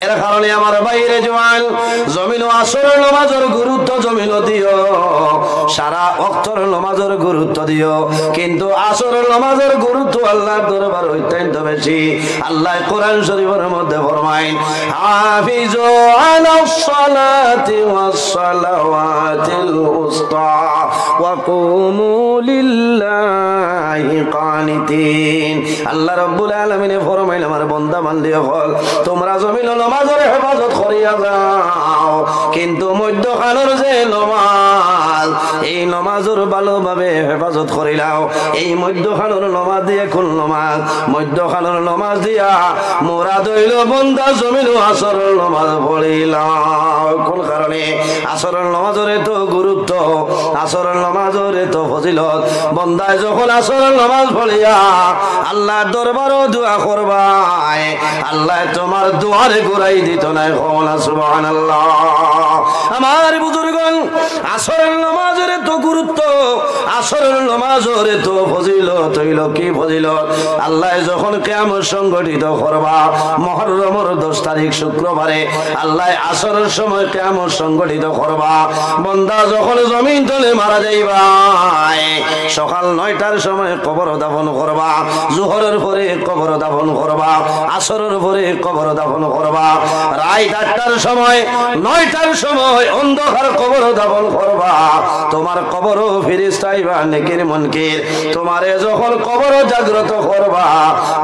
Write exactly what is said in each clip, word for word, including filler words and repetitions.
এর কারণে আমার ভাইরে জোয়ান, জমিনো আসরর নমাজর গুরুত্ব জমিনো দিও, সারা ওয়াক্তর নমাজর গুরুত্ব দিও, কিন্তু আসরর নমাজর গুরুত্ব আল্লাহর দরবারো অত্যন্ত বেশি। আল্লায় কোরআন শরীফর মধ্যে ফরমাইন, "হাফিজু আলাস সালাতি ওয়াস সালাওয়াতিল উসতা ওয়া কুমু লিল্লাহি কানিতিন।" আল্লাহ রাব্বুল আলামিনে ফরমাইন, "আমার বন্দা বান্দি অকল, তুমরা জমিনো নমাজর হেফাজত করিয়া যাও, কিন্তু মধ্যখানর যে নমাজ, এই নমাজর ভালোভাবে হেফাজত করিলাও। এই মধ্যখানর নমাজ দিয়া কুন নমাজ? মধ্যখানর নমাজ দিয়া মুরাদ অইলো বন্দা জমিনো আসরর নমাজ পড়িলাও।" কুন কারণে? আসরর নমাজর এত গুরুত্ব, আসরর নমাজর এত ফজিলত। বন্দায় যখন আসরর নমাজ পড়িয়া আল্লাহর দরবারো দোয়া করবায়, আল্লায় তুমার দোয়ারে ঘুরাই দিতো নায়। কও না সুবহানাল্লাহ। আমার বুজুর্গন, আসরর নমাজর এত গুরুত্ব, আসরর নমাজর এত ফজিলত অইলো কি ফজিলত? আল্লায় যখন কিয়ামত সংগঠিত করবা, মুহররমর দশ তারিখ শুক্রবারে আল্লায় আসরর সময় কিয়ামত সংগঠিত করবা। বন্দা যখন জমিন তলে মারা যাইবায়, সকাল নয়টার সময় কবর দাফন করবা, জোহরর পরে কবর দাফন করবা, আসরর পরে কবর দাফন করবা, রাইত আটটার সময়, নয়টার সময় অন্ধকার কবর দাফন করবা। তুমার কবরো ফিরিস্তা আইবা, নেকির মুনকির। তুমারে যখন কবরো জাগ্রত করবা,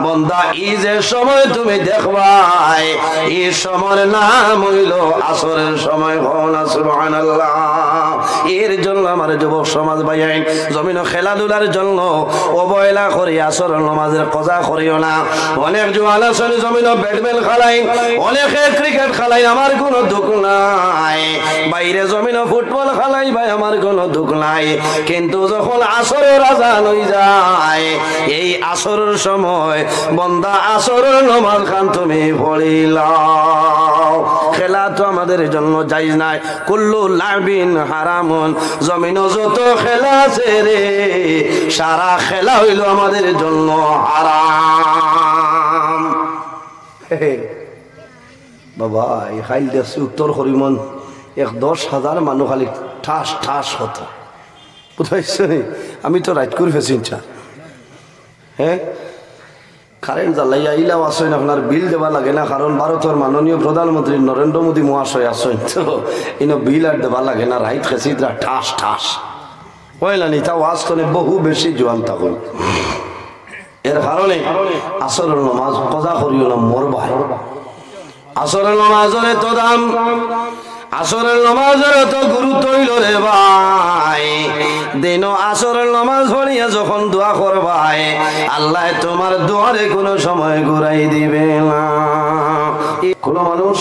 বন্দা, ই যে সময় তুমি দেখবায়, ই সময়র নাম অইলো আসরর সময়। কও না সুবহানাল্লাহ। এর জন্য আমার যুবক সমাজ ভাইয়াইন, জমিনো খেলাধুলার জন্য অবহেলা করি আসরর নমাজর কজা করিও না। অনেক জোয়ান আছইন জমিনো ব্যাট বল খেলাইন, অনেকে ক্রিকেট খেলাইন, আমার কুনু দুখ নাই। বাইরে জমিনো ফুটবল খেলাইন ভাই, আমার কুনু দুখ নাই। কিন্তু যখন আসরর আজান অইযায়, এই আসরর সময় বন্দা আসরর নমাজ খান তুমি পড়িলাও। খেলা তো আমাদের জন্য জায়েজ নাই। কুল্লু লাবিন হারামুন, জমিনো যত খেলা আছে রে, সারা খেলা অইলো আমাদের জন্য হারাম। বাবা, ই খাইল দেখছি উত্তর করিমন, এক দশ হাজার মানুষ খালি ঠাস ঠাস কথা। বুঝাইছো নি? আমি তো রাইত করি ফেছি, ইনশা। হ্যাঁ, কারেন্ট জ্বালাইয়া ইলাও আছইন, আপনার বিল দেওয়া লাগে না, কারণ ভারতর মাননীয় প্রধানমন্ত্রী নরেন্দ্র মোদী মহাশয় আছইন, তো ইনো বিল আর দেওয়া লাগে না, রাইত খেছি ইতরা ঠাস ঠাস। কইলা নি, তা ওয়াজ তনে বহু বেশি জোয়ান থাকইন। এর কারণে আসরর নমাজ কজা করিও না, মরবায়। আসরর নমাজর এত দাম, আসরর নমাজর এত গুরুত্ব অইলো রে ভাই। দিনো আসরর নমাজ পড়িয়া যখন দোয়া করবায়, আল্লায় তুমার দোয়ারে কুনু সময় ঘুরাই দিবে না। কুনু মানুষ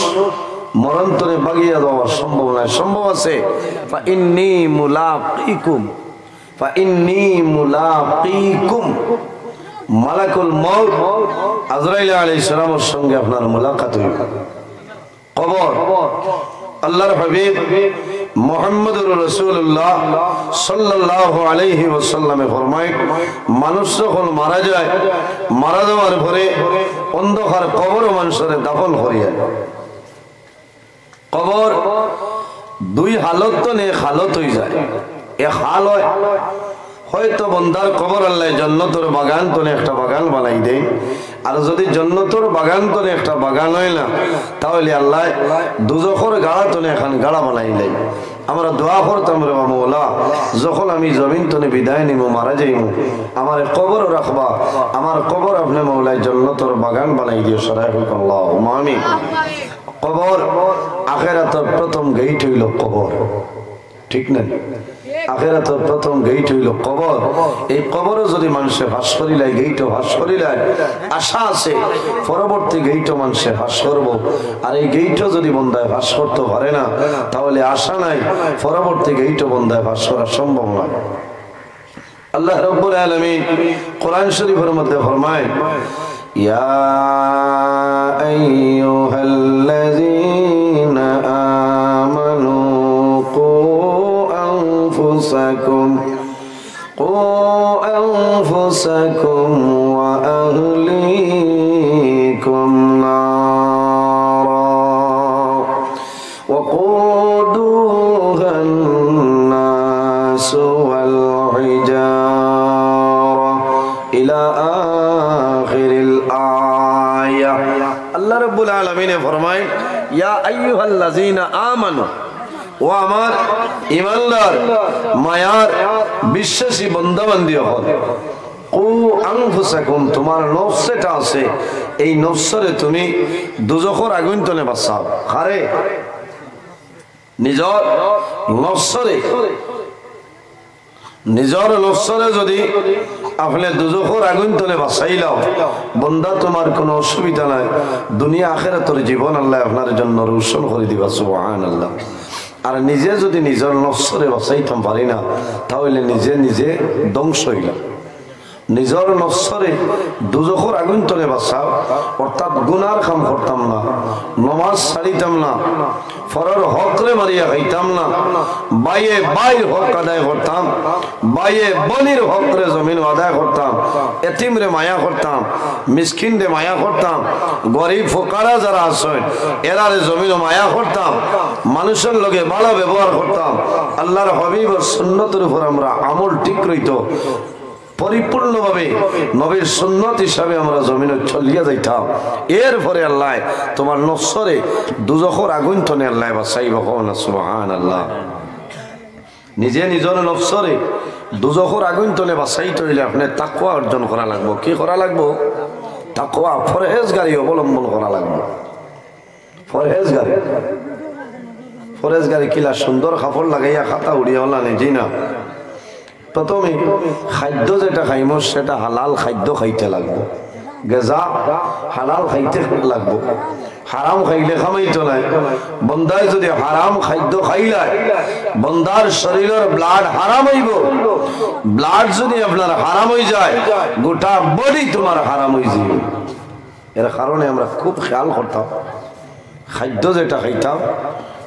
মরণ তনে ভাগিয়া যাওয়া সম্ভব নায়। সম্ভব আছে? ফা ইন্নী মুলাকিকুম, ফা ইন্নী মুলাকিকুম। মালাকুল মউত আজরাইল আলাইহিস সালামর সঙ্গে আপনার মুলাকাত অইবো। কবর। আল্লাহর হাবিব মুহাম্মদুর রাসূলুল্লাহ সাল্লাল্লাহু আলাইহি ওয়াসাল্লামে ফরমায়, মানুষ যখন মারা যায়, মারা যাওয়ার পরে অন্ধকার কবরো মানুষরে দাফন করিয়া। কবর দুই হালত তনে এক হালত অইযায়। এক হাল অয়, হয়তো বন্দার কবর আল্লায় জন্নতর বাগান তনে একটা বাগান বানাই দেয়, আর যদি জন্নতর বাগান তনে একটা বাগান অয় না, তাহলে আল্লায় দুজখর গাড়া তনে এখান গাড়া বানাই দেয়। আমরা দোয়া করতাম, রে বা মৌলা, যখন আমি জমিন তনে বিদায় নিমু, মারা যাইমু, আমারে কবরো রাখবা, আমার কবর আপনে মৌলায় জন্নতর বাগান বানাই দিও, সরাই হোক, আল্লাহুম্মা আমিন। কবর, আখেরাতর প্রথম গেইট অইলো কবর, ঠিক না? আখেরাতর প্রথম গেইট অইলো কবর। এই কবরো যদি মানষে পাস করিলায়, গেইটো পাস করিলায়, আশা আছে পরবর্তী গেইটো মানষে পাস করবো। আর এই গেইটো যদি বন্দায় পাস করতো পারে না, তাহলে আশা নাই, পরবর্তী গেইটো বন্দায় পাস করা সম্ভব নায়। আল্লাহ রাব্বুল আলামিন কোরআন শরীফর মধ্যে ফরমায়, يا أيها الذين آمنوا قوا أنفسكم، قوا أنفسكم وأهليكم نارا ফরমাইন, ইয়া আইয়ুহাল্লাযীনা আমানু, ও আমার ইমানদার, মায়ার, বিশ্বাসী বান্দা বান্দি অকল, কু আনফুসাকুম, তুমার নফস যেটা আছে, এই নফসরে তুমি দুজখর আগুইন তনে বাঁচাও। কারে? নিজর নফসরে। নিজর নফসরে যুদি আপনে দুজখর আগুইন তনে বাঁচাইলাও, বন্দা, তুমার কুনু অসুবিধা নাই, দুনিয়া আখেরাতর জীবন আল্লায় আপনার জন্য রোশন করি দিবা। সুবহানাল্লাহ। আর নিজে যুদি নিজর নফসরে বাঁচাইতাম পারি না, তাহলে নিজে নিজে ধ্বংস অইলাম। নিজর নফসরে দুজখর আগুইন তনে বাঁচাও, অর্থাৎ গুনার কাম করতাম না, নমাজ ছাড়িতাম না, পরর হকরে মারিয়া খাইতাম না, ভাইয়ে ভাইর হক আদায় করতাম, ভাইয়ে বইনর হকরে জমিনো আদায় করতাম, এতিমরে মায়া করতাম, মিসকিনরে মায়া করতাম, গরিব ফুকারা যারা আছইন, এরারে জমিনো মায়া করতাম, মানুষর লগে ভালা ব্যবহার করতাম। আল্লার হাবিবর সুন্নতর উপর আমরার আমল ঠিক রইতো। পরিপূর্ণভাবে নবীর সুন্নত হিসাবে আমরা জমিনো চলিয়া যাইতাম। এরপরে আল্লায় তুমার নফসরে দুজখর আগুইন তনে আল্লায় বাঁচাইবা। কও না সুবহানাল্লাহ। নিজে নিজর নফসরে দুজখর আগুইন তনে বাঁচাইতে অইলে আপনে তাকওয়া অর্জন করা লাগবো। কি করা লাগবো? তাকওয়া, পরহেজগারি অবলম্বন করা লাগবো। পরহেজগারি। পরহেজগারি কিলা? সুন্দর কাপড় লাগাইয়া কাতা উড়িয়া অলা নি, জি না। প্রথমে খাদ্য যেটা খাইমু, সেটা হালাল খাদ্য খাইতে লাগবো। গেজা হালাল খাইতে লাগবো। হারাম খাইলে কামাইতো নায়। বন্দায় যুদি হারাম খাদ্য খাইলায়, বন্দার শরীলর blood হারাম অইবো। Blood যুদি আপনার হারাম অইযায়, গোটা body তুমার হারাম অইযাইবো। এর কারণে আমরা খুব খেয়াল করতাম, খাদ্য যেটা খাইতাম,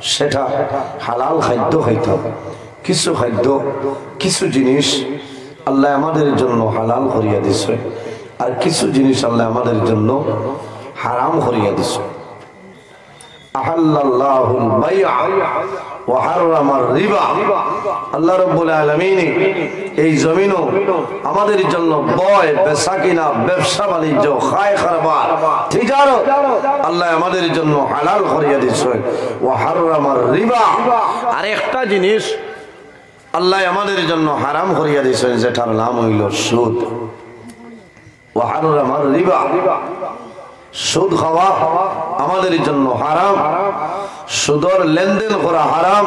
সেটা হালাল খাদ্য খাইতাম। কিছু খাদ্য, কিছু জিনিস আল্লায় আমাদের জন্য হালাল করিয়া দিছে, আর কিছু জিনিস আল্লায় আমাদের জন্য হারাম করিয়া দিছে। আহাল্লাল্লাহুল বাইআ ওয়া হাররামার রিবা। আল্লাহ রাব্বুল আলামিনে এই জমিনো আমাদের জন্য বয়, বেচা কিনা, ব্যবসা বাণিজ্য, খায় কারবার, তিজারত আল্লায় আমাদের জন্য হালাল করিয়া দিছে। ওয়া হাররামার রিবা। আর একটা জিনিস আল্লায় আমাদের জন্য হারাম করিয়া দিছে, যেটার নাম অইলো সুদ। ওয়া হাররামার রিবা। সুদ খাওয়া আমাদের জন্য হারাম, সুদর লেনদেন করা হারাম।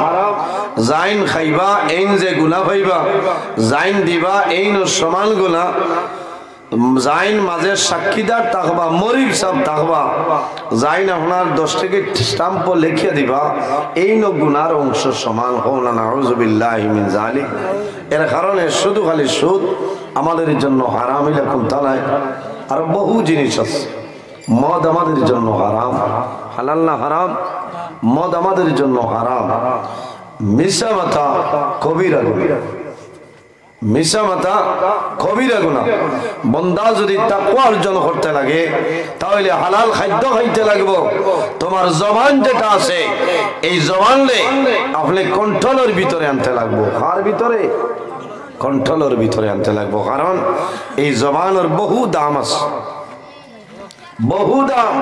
যাইন খাইবা, এইন যে গুনা পাইবা, যাইন দিবা, এইনও সমান গুনা। যাইন মাঝে সাক্ষীদার থাকবা, মরিব সাব থাকবা, যাইন আপনার দশ টাকার stamp লেখিয়া দিবা, এইনও গুনার অংশ সমান। কও না নাউজুবিল্লাহি মিন যালিক। এর কারণে শুধু খালি সুদ আমাদের জন্য হারাম, ইলা কুন্তা নায়, আরো বহু জিনিস আছে। মদ আমাদের জন্য হারাম, হালাল না হারাম? মদ আমাদের জন্য হারাম। মিছা মাতা কবিরা গুনা, মিছা মাতা কবিরা গুনা। বন্দা যুদি তাকওয়া অর্জন করতে লাগে, তাহলে হালাল খাদ্য খাইতে লাগবো। তুমার জবান যেটা আছে, এই জবানরে আপনে control-র ভিতরে আনতে লাগবো। কার ভিতরে? Control-র ভিতরে আনতে লাগবো, কারণ এই জবানর বহু দাম আছে, বহু দাম।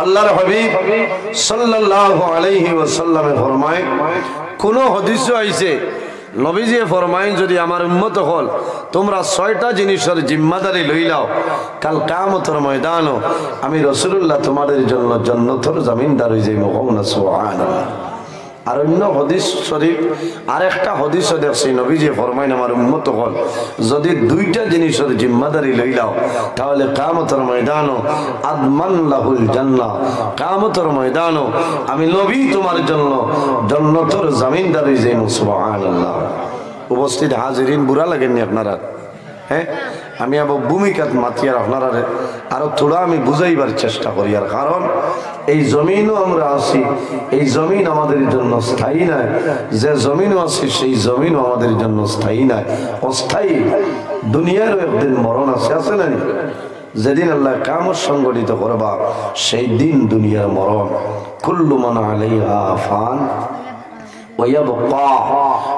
আল্লাহর হাবিব সাল্লাল্লাহু আলাইহি ওয়াসাল্লামে ফরমাইন, কোন হাদিসো আইছে, নবীজিয়ে ফরমাইন, যুদি আমার উম্মত অকল তুমরা ছয়টা জিনিসর জিম্মাদারি লইলাও, কাল কিয়ামতর ময়দানো আমি রাসূলুল্লাহ তোমাদের জন্য জন্নতর জামিনদার অইযাইমু। কও না সুবহানাল্লাহ। আর অন্য হাদিস শরীফ, আর একটা হাদিসো দেখছি, নবীজিয়ে ফরমাইন, আমার উম্মত অকল যুদি দুইটা জিনিসর জিম্মাদারি লইলাও, তাহলে কিয়ামতর ময়দানো আদমান লাহুল জান্নাহ, কিয়ামতর ময়দানো আমি নবী তোমার জন্য জন্নতর জামিনদার অইযাইমু। সুবহানাল্লাহ। উপস্থিত হাজিরিন, বুরা লাগেননি আপনারার? হ্যাঁ, আমি আবার ভূমিকাত মাতিয়ার, আপনারারে আরো থুড়া আমি বুঝাইবার চেষ্টা করিয়ার, কারণ এই জমিনো আমরা আছি, এই জমিন আমাদের জন্য স্থায়ী নায়। যে জমিনো আছি, সেই জমিনও আমাদের জন্য স্থায়ী নায়, অস্থায়ী। দুনিয়ারও একদিন মরণ আছে, আছে না নি? যেদিন আল্লাহ কিয়ামত সংঘটিত করবা, সেই দিন দুনিয়ার মরণ। কুল্লু মান আলাইহা ফান ওয়া ইয়াবকা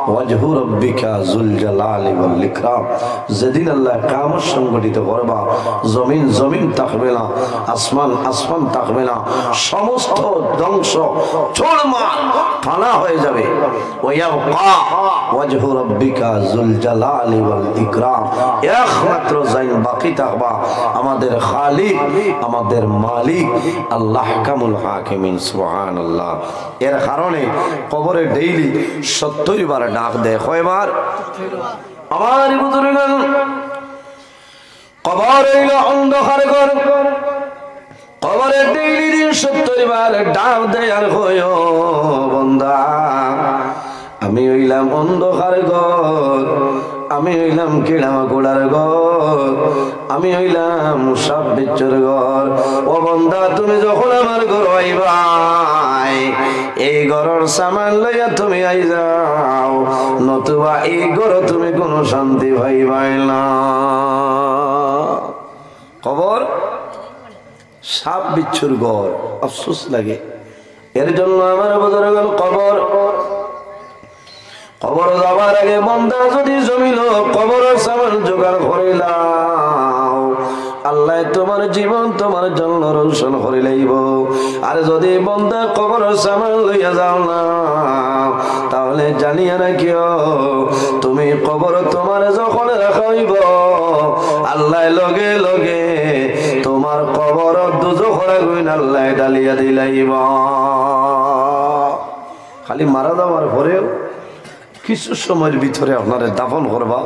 ওয়াজহু রাব্বিকা যুল জালালি ওয়াল ইকরাম। যেদিন আল্লাহ কিয়ামত সংঘটিত করবা, জমিন জমিন থাকবে না, আসমান আসমান থাকবে না, সমস্ত ধ্বংস চুরমার ফানা হয়ে যাবে। ওয়ায়াবকা ওয়াজহু রাব্বিকা যুল জালালি ওয়াল ইকরাম। একমাত্র যাইন বাকি থাকবা আমাদের খালিক, আমাদের মালিক, আল্লাহ আহকামুল হাকিমিন। সুবহানাল্লাহ। এর কারণে কবরে ডেইলি সত্তর বার ডাক দেয়। কয়বার? আমার বুজুর্গান, কবর অইল অন্ধকার ঘর। কবরে ডেইলি দিন সত্তর বার ডাক দেয় আর কয়, "ও বন্দা, আমি অইলাম অন্ধকার ঘর, আমি অইলাম কিড়া মাকুড়ার ঘর, আমি অইলাম সাপ বিচ্ছুর ঘর। ও বন্দা, তুমি যখন আমার ঘর আইবায়, এই ঘরর সামান লইয়া তুমি আই যাও, নতুবা এই ঘর তুমি কোনো শান্তি পাইবায় না।" কবর সাপ বিচ্ছুর ঘর, আফসোস লাগে। এর জন্য আমার বুজুর্গান, কবর, কবর যাওয়ার আগে বন্দা যদি জমিনো কবরর সামান জোগাড় করিলাও, আল্লাহ তোমার জীবন তোমার জন্য রোশন করিলাইব। আর যদি বন্দা কবরর সামান লইয়া যাও না, তাহলে জানিয়া রাখিও, তুমি কবর তোমার যখন রাখা অইব, আল্লাহ লগে লগে তোমার কবর দুজখর আগুন আল্লাহ ডালিয়া দিলাইব। খালি মারা যাওয়ার পরেও কিছু সময়ের ভিতরে আপনারে দাফন করবা,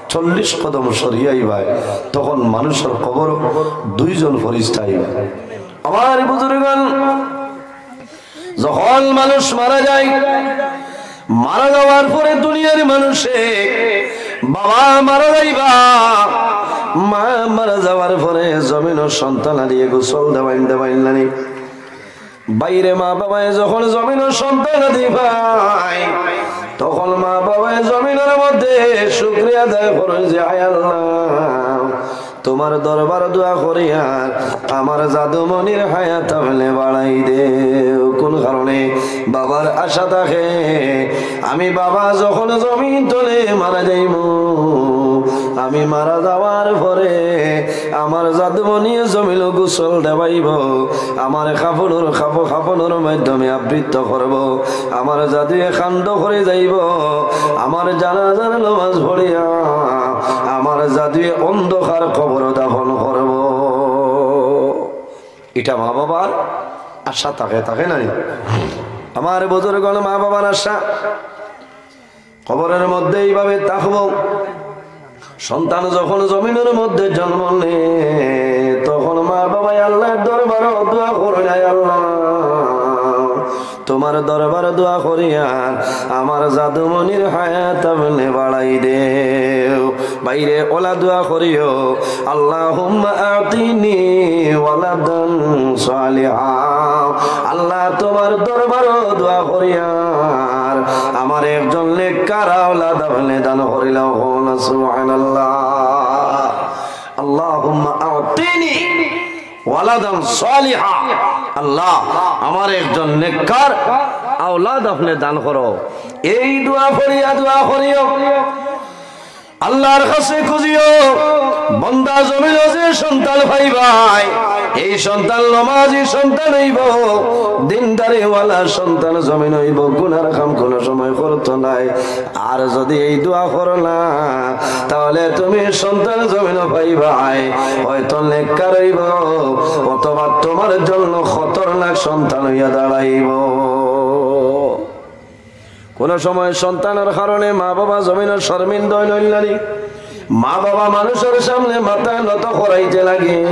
চল্লিশ কদম সরিয়া আইবায়, তখন মানুষর কবর দুইজন ফিরিস্তা আইবা। আমার বুজুর্গান, যখন মানুষ মারা যায়, মারা যাওয়ার পরে দুনিয়ার মানুষে, বাবা মারা যাইবা, মা মারা যাওয়ার পরে জমিনো সন্তান আদিয়ে গোসল দেওয়াইন দেওয়াইন নানি। বাইরে মা বাবায় যখন জমিনো সন্তান আদি পায়, তখন মা বাবায় জমিনর মধ্যে শুকরিয়া আদায় করইন যে, "আয় আল্লাহ, তোমার দরবার দোয়া করিয়ার আমার জাদুমণির হায়াত আপনে বাড়াই দেও।" কোন কারণে? বাবার আশা থাকে, আমি বাবা যখন জমিন তলে মারা যাইমু, আমি মারা যাওয়ার পরে আমার জাদুমণিয়ে জমিনো গোসল দেওয়াইব, আমার কাফনর কাপ-, কাফনর মাধ্যমে আবৃত করব, আমার জাদুয়ে কান্দ করি যাইব, আমার জানাজার নামাজ পড়িয়া আমার জাদুয়ে অন্ধকার কবর দাফন করব। ইটা মা বাবার আশা থাকে, থাকে নাই? আমার বুজুর্গান, মা বাবার আশা। কবরের মধ্যে এইভাবে থাকবো। সন্তান যখন জমিনর মধ্যে জন্ম নেয়, তখন মা বাবায় আল্লাহর দরবারো দোয়া করইন, "আয় আল্লাহ, তোমার দরবার দোয়া করিয়ার আমার জাদুমণির হায়াত আপনে বাড়াই দেও।" বাইরে ওলা দোয়া করিও, "আল্লাহুম্মা আতিনি ওয়ালাদান সালিহা।" আল্লাহ, তোমার দরবারো দোয়া করিয়ার আমার একজন নেককার আওলাদ আপনে দান করিলাও। কও না সুবহানাল্লাহ। আল্লাহুম্মা আতিনি ওয়ালাদান সালিহা। আল্লাহ, আমার একজন নেককার আওলাদ আপনে দান করো। এই দোয়া করিয়া দোয়া করিও। আল্লাহর কাছে খুঁজিও, বন্দা জমিনো যে সন্তান পাইবায়, এই সন্তান নমাজি সন্তান অইব, দিনদারিওয়ালা সন্তান জমিনো অইব, গুনার কাম কোনো সময় করতো নায়। আর যদি এই দোয়া করো না, তাহলে তুমি সন্তান জমিনো পাইবায়, হয়তো নেককার অইব, অথবা তোমার জন্য খতরনাক সন্তান অইয়া দাঁড়াইব। কোনো সময় সন্তানর কারণে মা বাবা জমিনো শর্মিন্দা অইন নানি? মা বাবা মানুষর সামনে মাথা নত করাইতে লাগে।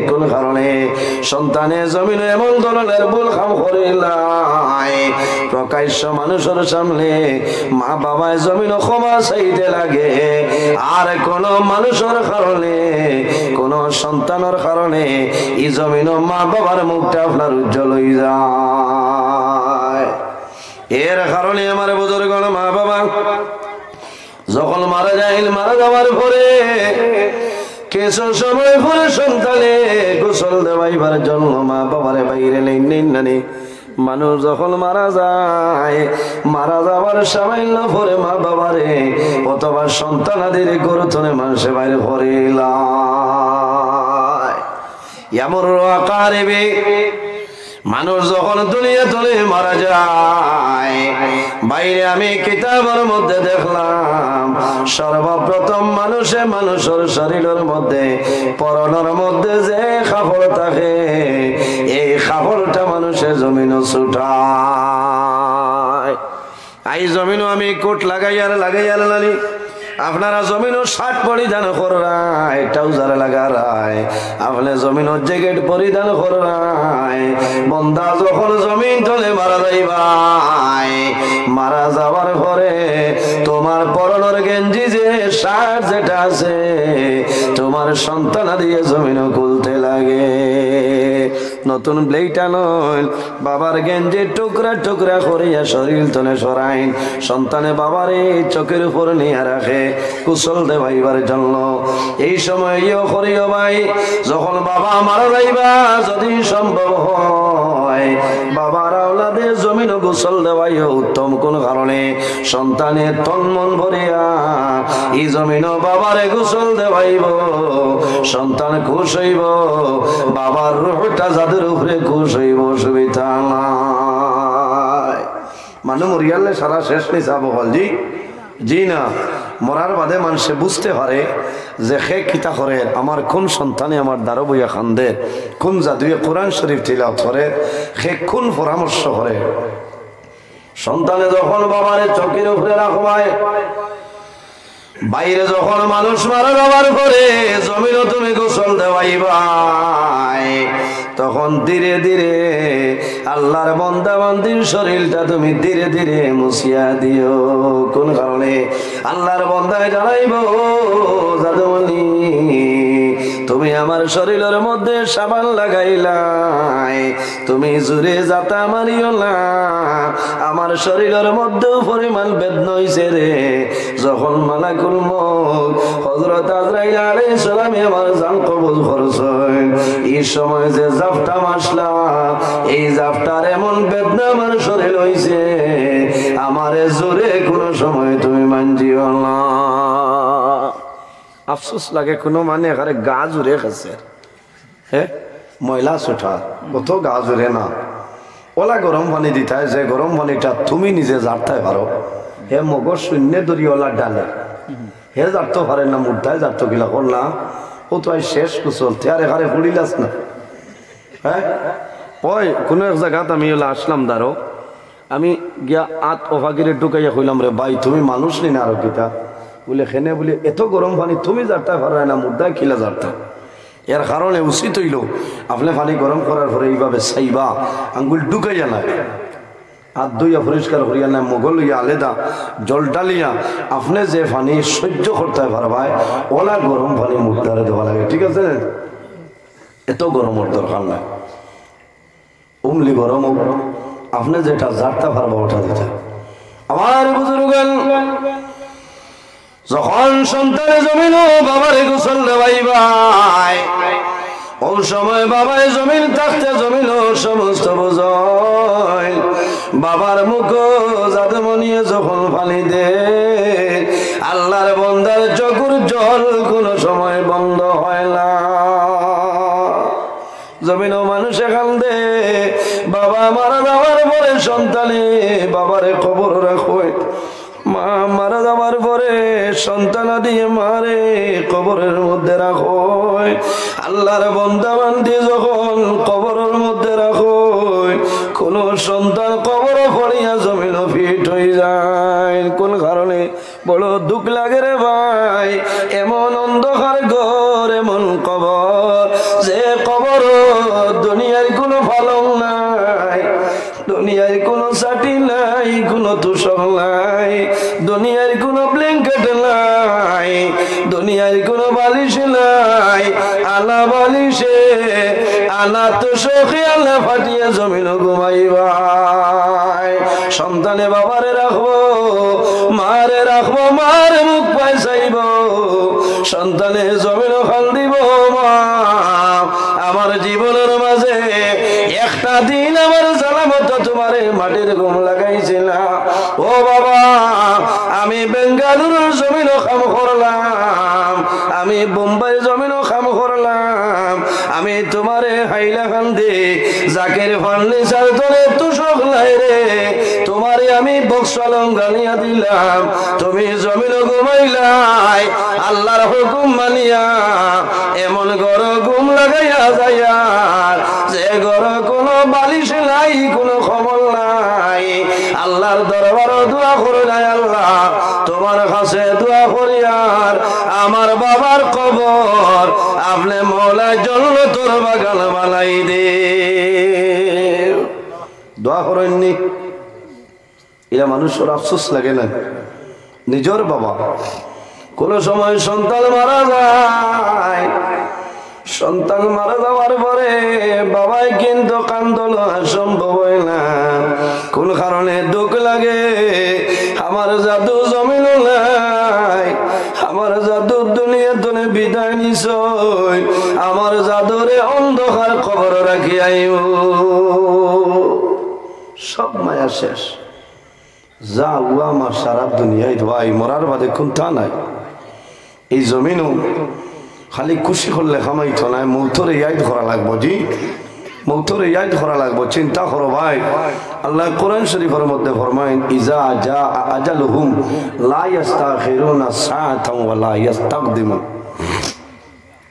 কোন কারণে? সন্তানে জমিনো এমন ধরনের ভুল কাম করিলায়, প্রকাশ্য মানুষর সামনে মা বাবায় জমিনো ক্ষমা চাইতে লাগে। আর কোনো মানুষর কারণে, কোনো সন্তানর কারণে ই জমিনো মা বাবার মুখটা আপনার উজ্জ্বল অই যায়। এর কারণে আমার বুজুর্গান, মা বাবা যখন মারা যাইন, মারা যাওয়ার পরে কিছু সময় পরে সন্তানে গোসল দেওয়াইবার জন্য মা বাবারে বাইরে নেইন, নেইন নানি? মানুষ যখন মারা যায়, মারা যাবার সামান্য পরে মা বাবারে অথবা সন্তানাদিরে ঘর থনে মানষে বাইর করিলায়। ইয়ামুরু আকরিবি, মানুষ যখন দুনিয়া থনে মারা যায়, বাইরে আমি কিতাবর মধ্যে দেখলাম, সর্বপ্রথম মানষে মানষর শরীরর মধ্যে, পরনর মধ্যে যে কাপড় থাকে, এই কাপড়টা মানষে জমিনো ছুটায়। আই জমিনো আমি কোট লাগাইয়ার লাগাইয়ার লালি, আপনারা জমিনো শার্ট পরিধান কররায়, ট্রাউজার লাগারায়, আপনে জমিনো জ্যাকেট পরিধান কররায়। বন্দা যখন জমিন থনে মারা যাইবায়, মারা যাবার পরে তুমার পরনর গেঞ্জি যে শার্ট যেটা আছে, তুমার সন্তানাদিয়ে জমিনো খুলতে লাগে। নতুন ব্লেড আনইন, বাবার গেঞ্জি টুকরা টুকরা করিয়া শরীর থনে সরাইন। সন্তানে বাবারে চকির উপর নিয়া রাখে গোসল দেওয়াইবার জন্য। এই সময় ইয়ো করিও ভাই, যখন বাবা মারা যাইবা, যদি সম্ভব হয়, বাবার আওলাদে জমিনো গোসল দেওয়াইও উত্তম। কোন কারণে? সন্তানে তন মন ভরিয়া ই জমিনো বাবারে গোসল দেওয়াইবো, সন্তান খুশ অইবো, বাবার রুহটা যাদের উপরে খুশ অইবো, অসুবিধা নাই। মানুষ মরিয়ালে সারা শেষ নি চাবো হল, জি? জি না। মরার বাদে মানষে বুঝতে পারে যে কে কিতা করের, আমার কোন সন্তানে আমার দ্বারো বইয়া কান্দের, কোন জাদুয়ে কোরআন শরীফ তিলাওয়াত করের, কে কোন পরামর্শ করের। সন্তানে যখন বাবারে চকির উপরে রাখবায়, বাইরে যখন মানুষ মারা যাবার পরে জমিনো তুমি গোসল দেওয়াইবায়, তখন ধীরে ধীরে আল্লার বন্দা বান্দির শরীরটা তুমি ধীরে ধীরে মুছিয়া দিও। কোন কারণে? আল্লার বন্দায় জানাইবো, "ও জাদুমণি, তুমি আমার শরীরর মধ্যে সাবান লাগাইলায়, তুমি জোরে যাতা মারিও না, আমার শরীরর মধ্যেও পরিমাণ বেদনা অইছে রে।" যখন মালাকুল মউত হযরত আজরাইল আলাইহিস সালামে আমার জান কবজ করছইন, ই সময় যে জাপটা মারছলা, এই জাপটার এমন বেদনা আমার শরীর অইছে, আমারে জোরে কোনো সময় তুমি মানজিও না। আফসোস লাগে, কোনো মানে এখানে গা জুড়ে গেছে। হে, ময়লা ছুটা, কত গা জুড়ে না। ওলা গরম পানি দিতায়, যে গরম পানিটা তুমি নিজে জারতায় পারো। হে মগজ শূন্য ধরি ওলা ডালে। হে জারতো পারে না, মুর্দায় জারতো গিলা কর না। ও তো আই শেষ কুশল, তে আর এখানে ফুড়িলাস না। হ্যাঁ? ওই, কোনো এক জাগাত আমি ওলা আসলাম দারো। আমি গিয়া আত ওফাগিরে ঢুকাইয়া কইলাম, "রে ভাই, তুমি মানুষ নি না আরো কিতা?" বলে, "কেনে?" বলে, "এত গরম পানি তুমি জারতায় পাররায় না, মুর্দায় কিলা জারতা?" এর কারণে উচিত অইলো, আপনে পানি গরম করার পরে এইভাবে চাইবা, আঙ্গুল ঢুকাইয়া না, আত ধুইয়া পরিষ্কার করিয়া না, মগ লইয়া আলাদা জল ঢালিয়া, আপনে যে পানি সহ্য করতায় পারবায়, ওলা গরম পানি মুর্দারে দেওয়া লাগে, ঠিক আছে? এত গরমর দরকার নাই। উমলি গরম হোক, আপনে যেটা জারতা পারবা ওটা দিতা। আমার বুজুর্গান, যখন সন্তানে জমিনো বাবারে গোসল দেওয়াইবায়, ও সময় বাবায় জমিন থাকতে জমিনো সমস্ত বুঝইন। বাবার মুখো জাদুমণিয়ে যখন পানি দে, আল্লার বন্দার চকুর জল কোনো সময় বন্ধ হয় না। জমিনো মানুষে কান্দে, বাবা মারা যাওয়ার পরে সন্তানে বাবারে কবর রাখে, মা মারা যাওয়ার পরে সন্তানাদিয়ে মারে কবরের মধ্যে রাখে। আল্লার বন্দা বান্দি যখন কবরের মধ্যে রাখে, কোনো সন্তান কবরো পড়িয়া জমিনো ফিট হয়ে যায়। কোন কারণে? বড় দুঃখ লাগে রে ভাই, এমন অন্ধকার ঘর, এমন কবর, যে কবরো দুনিয়ার কোনো পালং নাই, দুনিয়ার কোনো ছাটি নাই, কোনো তোষক নাই, দুনিয়ার কোনো ব্ল্যাঙ্কেট নাই, দুনিয়ার কোনো বালিশ নাই, আনা বালিশে, আনা তোষকে আনা ফাটিয়া জমিনো ঘুমাইবায়। সন্তানে বাবারে রাখবো, মারে রাখবো, মার মুখ পায় চাইবো। সন্তানে জমিনো কান্দিবো, "মা, আমার জীবনের মাঝে একটা দিন আমার জানা মতো তোমারে মাটির ঘুম লাগাইছিলাম। ও বাবা, আমি বেঙ্গালুরুর জমিনো কাম করলাম, আমি বোম্বাইর জমিনো কাম করলাম, আমি তোমারে হাইলাকান্দি জাকির ফার্নিচার তনে তুষক লাইরে, তোমারে আমি বক্স পালং আনিয়া দিলাম, তুমি জমিনো ঘুমাইলায় আল্লার হুকুম মানিয়া। এমন ঘরো ঘুম লাগাইয়া যাইয়ার, যে ঘরো কুনু বালিশ নাই, কুনু কম্বল নাই। আল্লার দরবারো দোয়া করো নাই, আল্লাহ, তোমার কাছে দোয়া করিয়ার আমার বাবার কবর আপনে মওলায় জন্নতর বাগান বানাই দে। দোয়া করইন নি? ইলা মানুষর আফসোস লাগে না? নিজর বাবা, কুনু সময় সন্তান মারা যায়, সন্তান মারা যাওয়ার পরে বাবায় কিন্তু কান্দন সম্ভব হয় না। কুন কারণে দুঃখ লাগে? আমার জাদু জমিনো নাই, আমার জাদু দুনিয়া তনে বিদায় নিছইন, আমার জাদুরে অন্ধকার কবরো রাখি আইও। সব মায়া শেষ। যা উয়া আমার সারা দুনিয়াত ভাই, মরার বাদে কুন্তা নাই। এই জমিনো খালি খুশি করলে কামাইতো নায়, মৌতরে ইয়াদ করা লাগবো। জি, মৌতরে ইয়াদ করা লাগবো। চিন্তা করো ভাই, আল্লায় কোরআন শরীফর মধ্যে ফরমাইন, "ইজা জা আজালুহুম লা ইয়াস্তাখিরুনা সাআতান ওয়া লা ইয়াস্তাকদিমুন।"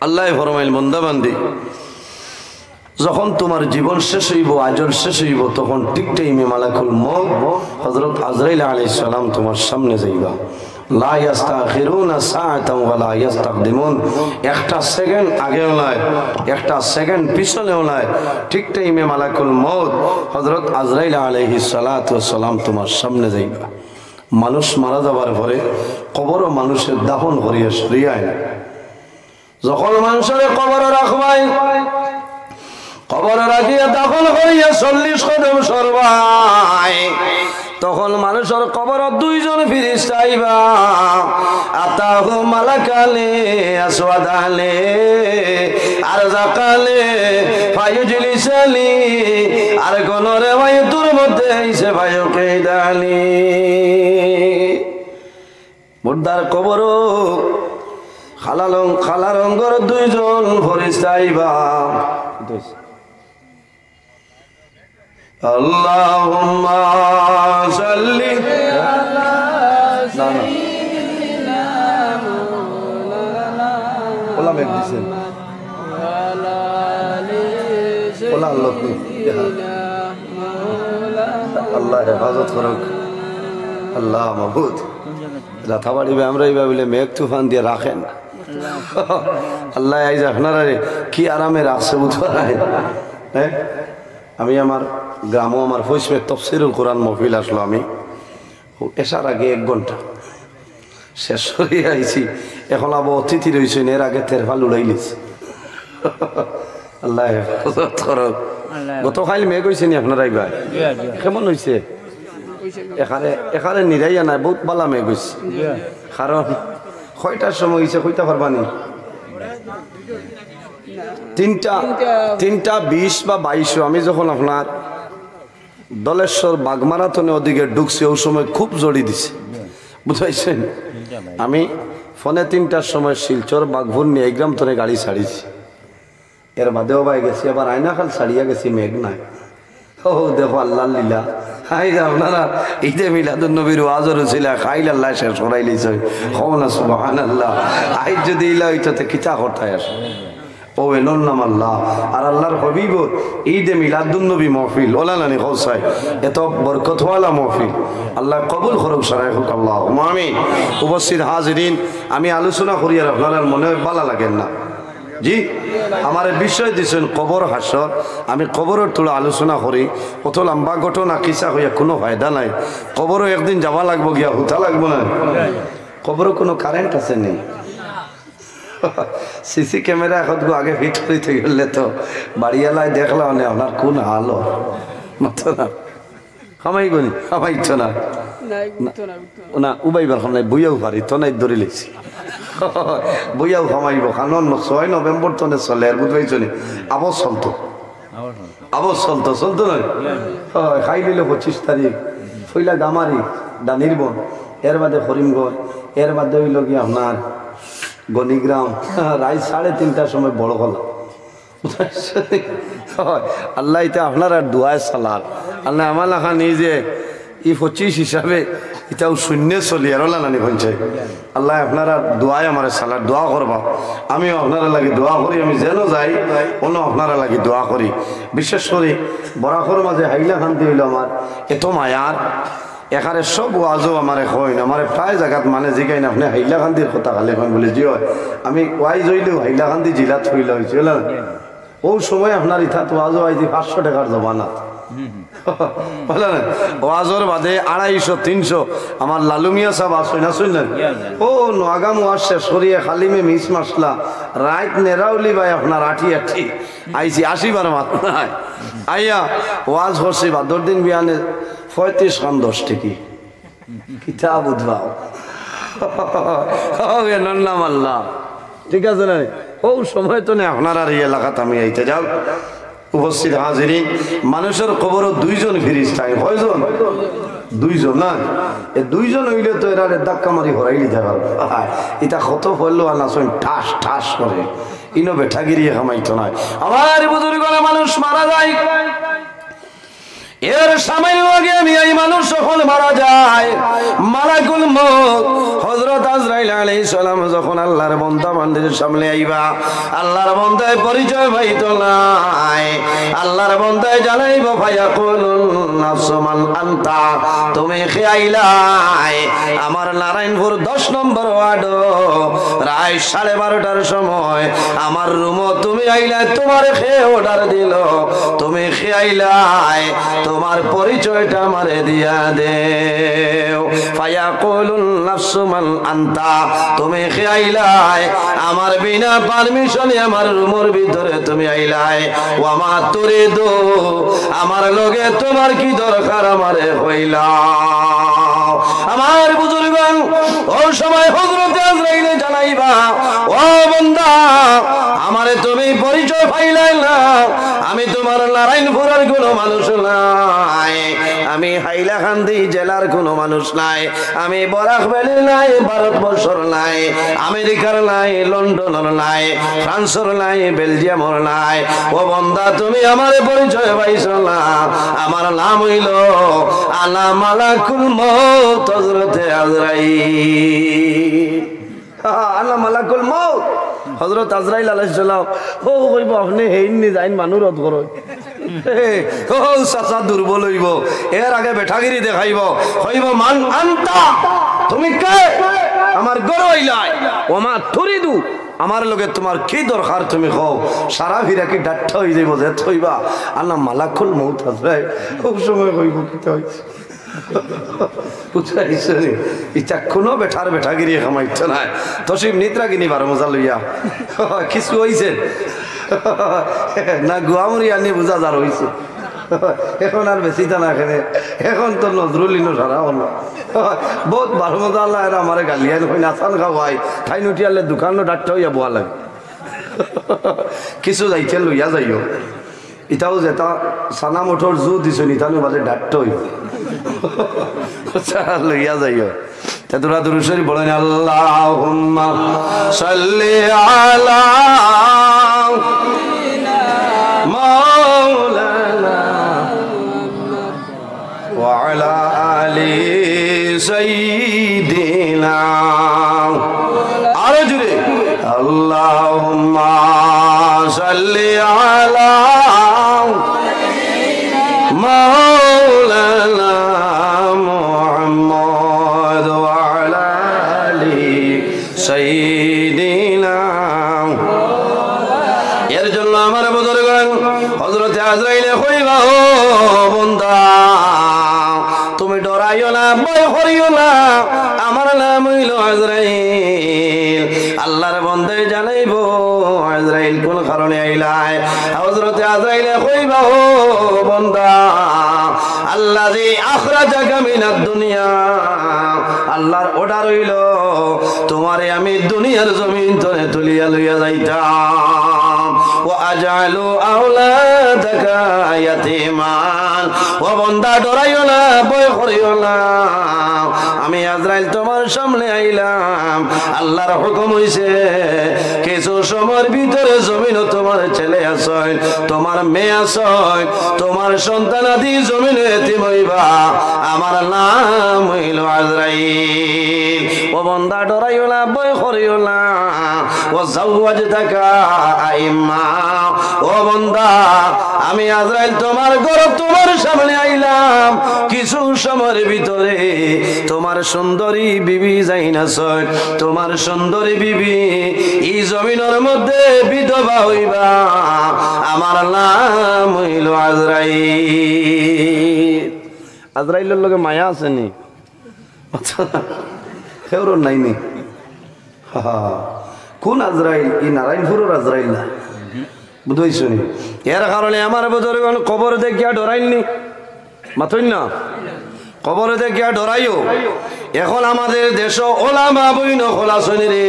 আল্লায় ফরমাইল, "বন্দা বান্দি, যখন তোমার জীবন শেষ অইবো, আজল শেষ অইবো, তখন ঠিক টাইমে মালাকুল মউত হযরত আজরাইল আলাইহিস সালাম তোমার সামনে যাইবা। লা ইয়াস্তাখিরুনা সাআতান ওয়া লা ইয়াস্তাকদিমুন।" একটা সেকেন্ড আগেও নায়, একটা সেকেন্ড পিছনেও নায়, ঠিক টাইমে মালাকুল মউত হযরত আজরাইল আলাইহিস সালাতু ওয়াস সালাম তোমার সামনে যাইবা। মানুষ মারা যাবার পরে কবরো মানুষরে দাফন করিয়া সরিয়া আইন। যখন মানুষরে কবরো রাখবায়, কবরো রাখিয়া দাফন করিয়া চল্লিশ কদম সরবায়, তখন মানুষর কবরো দুইজন ফিরিস্তা আইবা। আতাহু মালাকানে আসওয়াদানে আরজাকানে ফায়ুজলিসানি। আর কোন রেওয়ায়তর মধ্যে আইছে ফায়ুকিদানি। মুর্দার কবরো কালা রং, কালা রঙর দুইজন ফিরিস্তা আইবা। আল্লাহুম্মা সাল্লি। না, না। ওলা মেঘ দিছেন। ওলা আল্লাহ তো। আল্লাহ হেফাজত করুক। আল্লাহ মাবুদ। রাতাবাড়ি বা আমরা ইবা বলে মেঘ তুফান দিয়া রাখেন। আল্লাহ আইজ আপনারারে কি আরামে রাখছে বুঝবা নাই? হ্যাঁ, আমি আমার গ্রামো আমার ফৈসমে তফসিরুল কোরআন মহফিল আসলো, আমি ও এশার আগে এক ঘন্টা শেষ করি আইছি, এখন আবার অতিথি রইছেন, এর আগে তেরফাল উড়াইলিস। আল্লাহ হেফাজত করুক। আল্লাহ। গতকাল মেঘ অইছে নি আপনারা ইবা? জি, জি। কেমন অইছে? এখানে, এখানে নিরাইয়া নাই, বহুত বালা মেঘ অইছে। জি। কারণ কয়টার সময় অইছে, কইতা পারবানি? তিনটা, তিনটা। তিনটা বিশ বা বাইশো। আমি যখন আপনার দলেশ্বর বাগমারা তনে ওদিকে ঢুকছি, ওই সময় খুব জড়ি দিছে, বুঝাইছেন? আমি ফোনে তিনটার সময় শিলচর বাগভুর নিয়ে গ্রাম তনে গাড়ি ছাড়িছি। এর বাদেও ভাই গেছি, আবার আয়নাখাল ছাড়িয়া গেছি, মেঘ নাই। ও দেখো আল্লাহর লীলা। আইজ আপনারা ঈদে মিলাদুন নবীর ওয়াজর উছিলা খাইল আল্লাহ শেষ করাই লিছে। কও না সুবহানাল্লাহ। আইজ যদি ইলা অইতো তে কিতা করতায় আর? ও এলন নাম আল্লাহ। আর আল্লাহর হাবিবর ঈদে মিলাদুন নবী মহফিল, ওলা নানি কও চাই, এত বরকতওয়ালা মহফিল। আল্লাহ কবুল করুক, সারাই হোক, আল্লাহুম্মা আমিন। উপস্থিত হাজিরিন, আমি আলোচনা করি আর আপনারার মনে হয় বালা লাগের না। জি, আমারে বিষয় দিছেন কবর হাসর, আমি কবরর থুড়া আলোচনা করি। অত লম্বা ঘটনা কিসা কইয়া কুনু ফায়দা নাই। কবরো একদিন যাওয়া লাগবো গিয়া, হুতা লাগবো না? কবরো কুনু কারেন্ট আছে নি? সিসি ক্যামেরা এখন গো আগে ফিট করিতে গেলে তো বাড়িওয়ালায় দেখলা মানে আপনার কোন হাল হয়? মাতো না। কামাইবো নি? কামাইতো না। না, উঠতো না, উঠতো না। না, উবাইবার কাম নাই, বইয়াও পারি, তো নাই ধরি লেছি। বইয়াও কামাইবো, কারণ ছয় নভেম্বর তনে চলে, আর বুঝবাইছো নি? আবার চলতো। আবার চলতো, চলতো নয়? হয়, খাইল অইলো পঁচিশ তারিখ, পয়লা গামারি, দানির বন, এর বাদে করিমগঞ্জ, এর বাদে অইলো কি আপনার গণিগ্রাম, রাইত সাড়ে তিনটার সময় বড় খোলা। হয়, আল্লায় ইতা আপনারার দোয়ায় চালার। আল্লায় আমার লাখান নিজে ই পঁচিশ হিসাবে ইতাও শূন্য চলি আর ওলা নানি পঞ্চায়েত। আল্লায় আপনারার দোয়ায় আমারে চালার, দোয়া করবা। আমিও আপনারার লাগি দোয়া করি, আমি যেন যাই, অনো আপনারার লাগি দোয়া করি। বিশেষ করি বরাকর মাঝে হাইলাকান্দি অইলো আমার এত মায়ার, এখানে সব ওয়াজও আমারে কইন, আমারে প্রায় জাগাত মানে জিগাইন, "আপনে হাইলাকান্দির কথা খালি কইন?" বলে, "জি অয়।" আমি ওয়াইজ অইলেও হাইলাকান্দি জিলাত অইলে অইছে, অইলো না? অউ সময় আপনার ইতাত ওয়াজও আইছি পাঁচশো টেকার জমানাত। বুঝলা না? ওয়াজর বাদে আড়াইশো, তিনশো, আমার লালু মিয়া সাব আছইন, আছইন না? অউ নোয়াগাম ওয়াজ শেষ করিয়া খালিমে মিস মাসলা, রাইত নেরাউলি বায় আপনার আটি আটি আইছি, আসিবার মাত নাই। আইয়া ওয়াজ করছি বাদর দিন বিয়ানে পঁয়ত্রিশ খান দশ টেকি। কিতা বুঝবাও? ও, এ নন্না মাল্লা। ঠিক আছে না? অউ সময় তো নে আপনারার ই এলাকাত আমি আইতে যাও। উপস্থিত হাজিরিন, মানুষর কবরো দুইজন ফিরিস্তা আইন। কয়জন? দুইজন না? এ দুইজন অইলে তো এরারে ধাক্কা মারি হরাইলিতা পারবা। ইতা কত পড়লো আর নাচইন ঠাস ঠাস করে। ইনো বেটাগিরি কামাইতো নায়। আমার বুজুর্গ অকল, মানুষ মারা যায়, এর সামান্য আগে আমি এই মানুষ যখন মারা যায়, মালাকুল মউত হযরত আজরাইল আলাইহিস সালাম যখন আল্লাহর বন্দা বান্দির সামনে আইবা, আল্লাহর বন্দায় পরিচয় পাইতো নায়। আল্লাহর বন্দায় জানাইবো, "ফায়াকুলুন নাফসু মান আনতা।" তুমি কে আইলায়? আমার নারায়ণপুর দশ নম্বর ওয়ার্ডো রাইত সাড়ে বারোটার সময় আমার রুমো তুমি আইলায়, তোমারে কে অর্ডার দিলো? তুমি কে আইলায়? তোমার পরিচয়টা আমারে দিয়া দেও। ফায়াকুলুন নাফসু মান আনতা, তুমি কে আইলায়? আমার বিনা পারমিশনে আমার রুমর ভিতরে তুমি আইলায়। ওয়ামা তুরিদু, আমার লগে তোমার কি দরকার আমারে কইলাও। আমার বুজুর্গান, অউ সময় হযরতে আজরাইলে জানাইবা, "ও বন্দা, আমারে তুমি পরিচয় পাইলায় না, আমি তোমার নারায়ণপুরর কুনু মানুষ নায়, আমি হাইলাকান্দি জেলার কুনু মানুষ নায়, আমি বরাক ভ্যালির নায়, ভারতবর্ষর নায়, আমেরিকার নায়, লন্ডনর নায়, ফ্রান্সর নায়, বেলজিয়ামর নায়। ও বন্দা, তুমি আমারে পরিচয় পাইছো না, আমার নাম অইলো আনা মালাকুল মউত হযরতে আজরাইল।" আনা মালাকুল মউত। হযরত আজরাইল আলাইহিস সালাম, অউ কইবো, "আপনে হেইন নি যাইন মানু রদ করো।" এ, অউ চাচা দুর্বল অইবো, এর আগে বেটাগিরি দেখাইবো, কইবো, "মান আনতা, তুমি কে? আমার ঘরো আইলায়।" "ওয়ামা তুরিদু, আমার লগে তোমার কি দরকার তুমি কও?" সারা ফিরাকি ডাট্টা অইযাইবো, যে থইবা, "আনা মালাকুল মউত আজরাইল।" অউ সময় কইবো, "কিতা অইছে?" বুঝাইছো নি? ইতা কুনু বেটার বেটাগিরি কামাইতো নায়। তশরিফ নিত্রা কিনি বারো মজা লইয়া। কিছু অইছে? না, গুয়ামুরি আনি বুঝা যার অইছে। এখন আর বেশি তা না খেলে। এখন তো নজরুল ইনো সারা অইলো। বউত বারো মজা আল্লায় এরা আমারে গালিয়াইন কইন, "আসান খাওয়াই।" তাইন উঠিয়ালে দোকানো ডাট্টা অইয়া বওয়া লাগে। কিছু যাইতে লইয়া যাইও। ইতাও যেতা সানা মোটর জু দিছইন, ইতানু বাদে ডাট্টা অইবো। আচ্ছা, লইয়া যাইও। তে তোরা দুরূদ শরীফ পড়ইন, আল্লাহুম্মা সাল্লি আলা মাওলানা ওয়া আলা আলি সাইয়্যিদিনা। আরো জোরে। আল্লাহুম্মা সাল্লি আলা মাওলানা মুহাম্মদ ওয়া আলা আলি সাইয়্যিদিনা। এর জন্য আমার বুজুর্গান হযরতে আজরাইলে কইবা, "ও বন্দা, তুমি ডরাইও না, ভয় করিও না, আমার নাম অইলো আজরাইল।" আল্লাহর বন্দায় জানাইবো, "আজরাইল, কুন কারণে আইলায়?" হযরতে আজরাইলে কইবা, "ও বন্দা, আল্লাযী আখরাজাকা মিনাদ দুনিয়া, আল্লাহর অর্ডার অইলো, তোমারে আমি দুনিয়ার জমিন তনে তুলিয়া লইয়া যাইতাম। ওয়া আজআলু আওলাদাকা ইয়াতীমান, ও বন্দা, ডরাইও না, ভয় করিও না, আমি আজরাইল তোমার সামনে আইলাম, আল্লাহর হুকুম অইছে, কিছু সময়র ভিতরে জমিনো তোমার ছেলে আছইন, তোমার মেয়ে আছইন, তোমার সন্তানাদি জমিনো এতিম অইবা। আমার নাম অইলো আজরাইল। ও বন্দা, ডরাইও না, ভয় করিও না। ওয়া যাওয়াজতাকা আইমা। ও বন্দা, আমি আজরাইল তোমার ঘরো তোমার সামনে আইলাম, কিছু সময়র ভিতরে তোমার সুন্দরী বিবি যাইন আছইন, তোমার সুন্দরী বিবি ই জমিনর মধ্যে বিধবা অইবা। আমার নাম অইলো আজরাইল। আজরাইলর লগে মায়া আছে নি? আচ্ছা, কেউরর নাই নি? হা, হা। কোন আজরাইল? ই নারায়ণপুরর আজরাইল না? বুঝাইছো নি? এর কারণে আমার বুজুর্গগণ কবর দেখিয়া ডরাইন নি? মাতইন না? কবর দেখিয়া ডরাইও। এখন আমাদের দেশো ওলামা বইন অকল আছইন রে,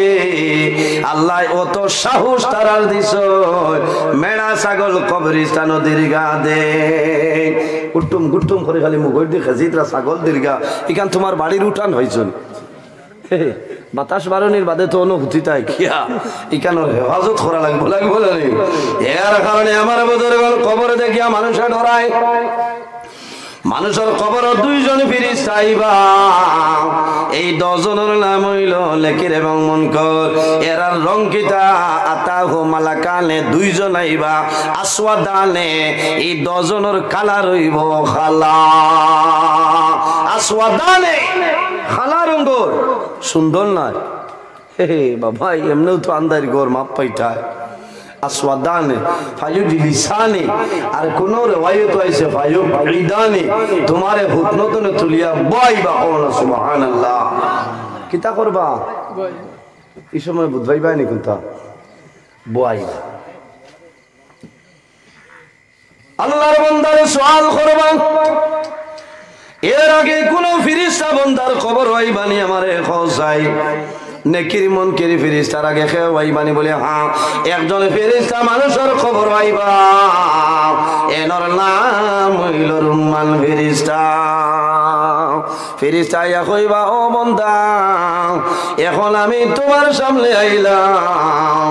আল্লায় অত সাহস তারার দিছইন, মেড়া ছাগল কবরস্থানো দীর্ঘা দেইন। গুট্টুম গুট্টুম করি খালি মুখর দি খেজিতরা ছাগল দীর্ঘা, ইখান তোমার বাড়ির উঠান অইছে নি? বাতাস বারনির বাদে তো অনুভূতি তাই কিয়া, ইখানর হেফাজত করা লাগবো, লাগবো না নি? এর কারণে আমার বুজুর্গগণ কবর দেখিয়া মানুষে ডরায়। মানুষর কবরো দুইজন ফিরিস্তা আইবা। এই দশ জনর নাম অইলো নেকির এবং মুনকর। এরার রং কিতা? আতাহু মালাকানে, দুইজন আইবা। আসওয়াদানে, এই দশ জনর কালার অইবো কালা। আসওয়াদানে, কালা রঙর, সুন্দর নায়। হে হে বাবা, এমনেও তো আন্দাইর ঘর, মাপ পাইতায়। আসওয়াদানে, ফায়ুজলিসানে, আর কোন রেওয়ায়ত আইছে ফায়ুকইদানে, তোমারে হুকনতনে তুলিয়া বওয়াইবা। কও না সুবহানাল্লাহ। কিতা করবা? ই সময় বুঝবাইবা নি কোনটা? বওয়াইবা। আল্লাহর বন্দারে সওয়াল করবা, এর আগে কোন ফিরিস্তা বন্দার কবরো আইবা নি আমারে কও চাই? নেকির মুনকির ফিরিস্তার আগে কেউ আইবা নি? বলে, হ্যাঁ, একজন ফিরিস্তা মানুষর কবরো আইবা, এনর নাম অইলো রুম্মান ফিরিস্তা। ফিরিস্তা আইয়া কইবা, ও বন্দা, এখন আমি তোমার সামনে আইলাম,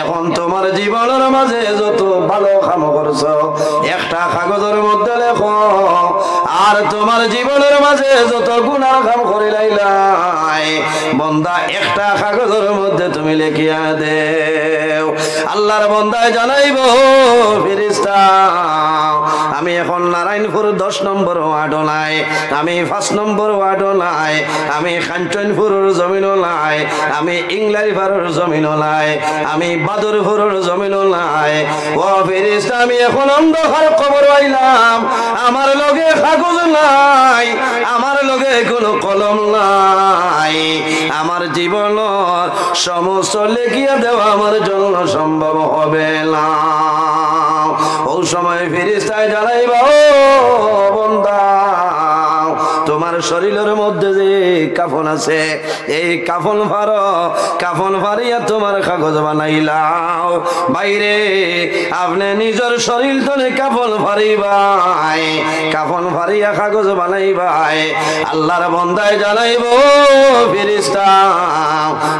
এখন তোমার জীবনর মাঝে যত ভালো কাম করছো, একটা কাগজর মধ্যে লেখো, আর তোমার জীবনর মাঝে যত গুনার কাম করিলাইলায়, বন্দা, একটা কাগজর মধ্যে তুমি লেখিয়া দেও। আল্লাহর বন্দায় জানাইবো, ফিরিস্তা, আমি এখন নারায়ণপুর দশ নম্বর ওয়ার্ডও নাই, আমি পাঁচ নম্বর ওয়ার্ডও নাই, আমি কাঞ্চনপুরর জমিনও নাই, আমি ইংলাইপাড়ার জমিনও নাই, আমি বাদুরপুরর জমিনও নাই। ও ফিরিস্তা, আমি এখন অন্ধকার কবরো আইলাম, আমার লগে কাগজ নাই, আমার লগে কোনো কলম নাই, আমার জীবনর সমস্ত লেখিয়া দেওয়া আমার জন্য সম্ভব হবে না। ওই সময় ফিরিস্তায় জানাইবা, ও বন্দা, তোমার শরীরর মধ্যে যে কাফন আছে, এই কাফন ফাড়ো, কাফন ফাড়িয়া তোমার কাগজ বানাইলাও। ভাইরে, আপনে নিজর শরীর তনে কাফন ফাড়িবায়, কাফন ফাড়িয়া কাগজ বানাইবায়। আল্লাহর বন্দায় জানাইবো, ফিরিস্তা,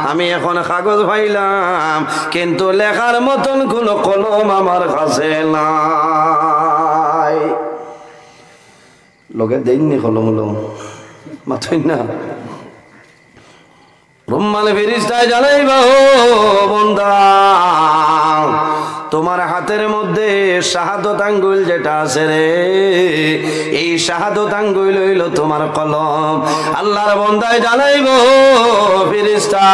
আমি এখন কাগজ পাইলাম, কিন্তু লেখার মতন কোনো কলম আমার কাছে নাই। লগে দেইননি কলম উলম, মাতইন না। রুম্মান ফিরিস্তায় জানাইবা, ও বন্দা, তোমার হাতের মধ্যে শাহাদত আঙ্গুল যেটা আছে রে, এই শাহাদত আঙ্গুল অইলো তোমার কলম। আল্লাহর বন্দায় জানাইবো, ফিরিস্তা,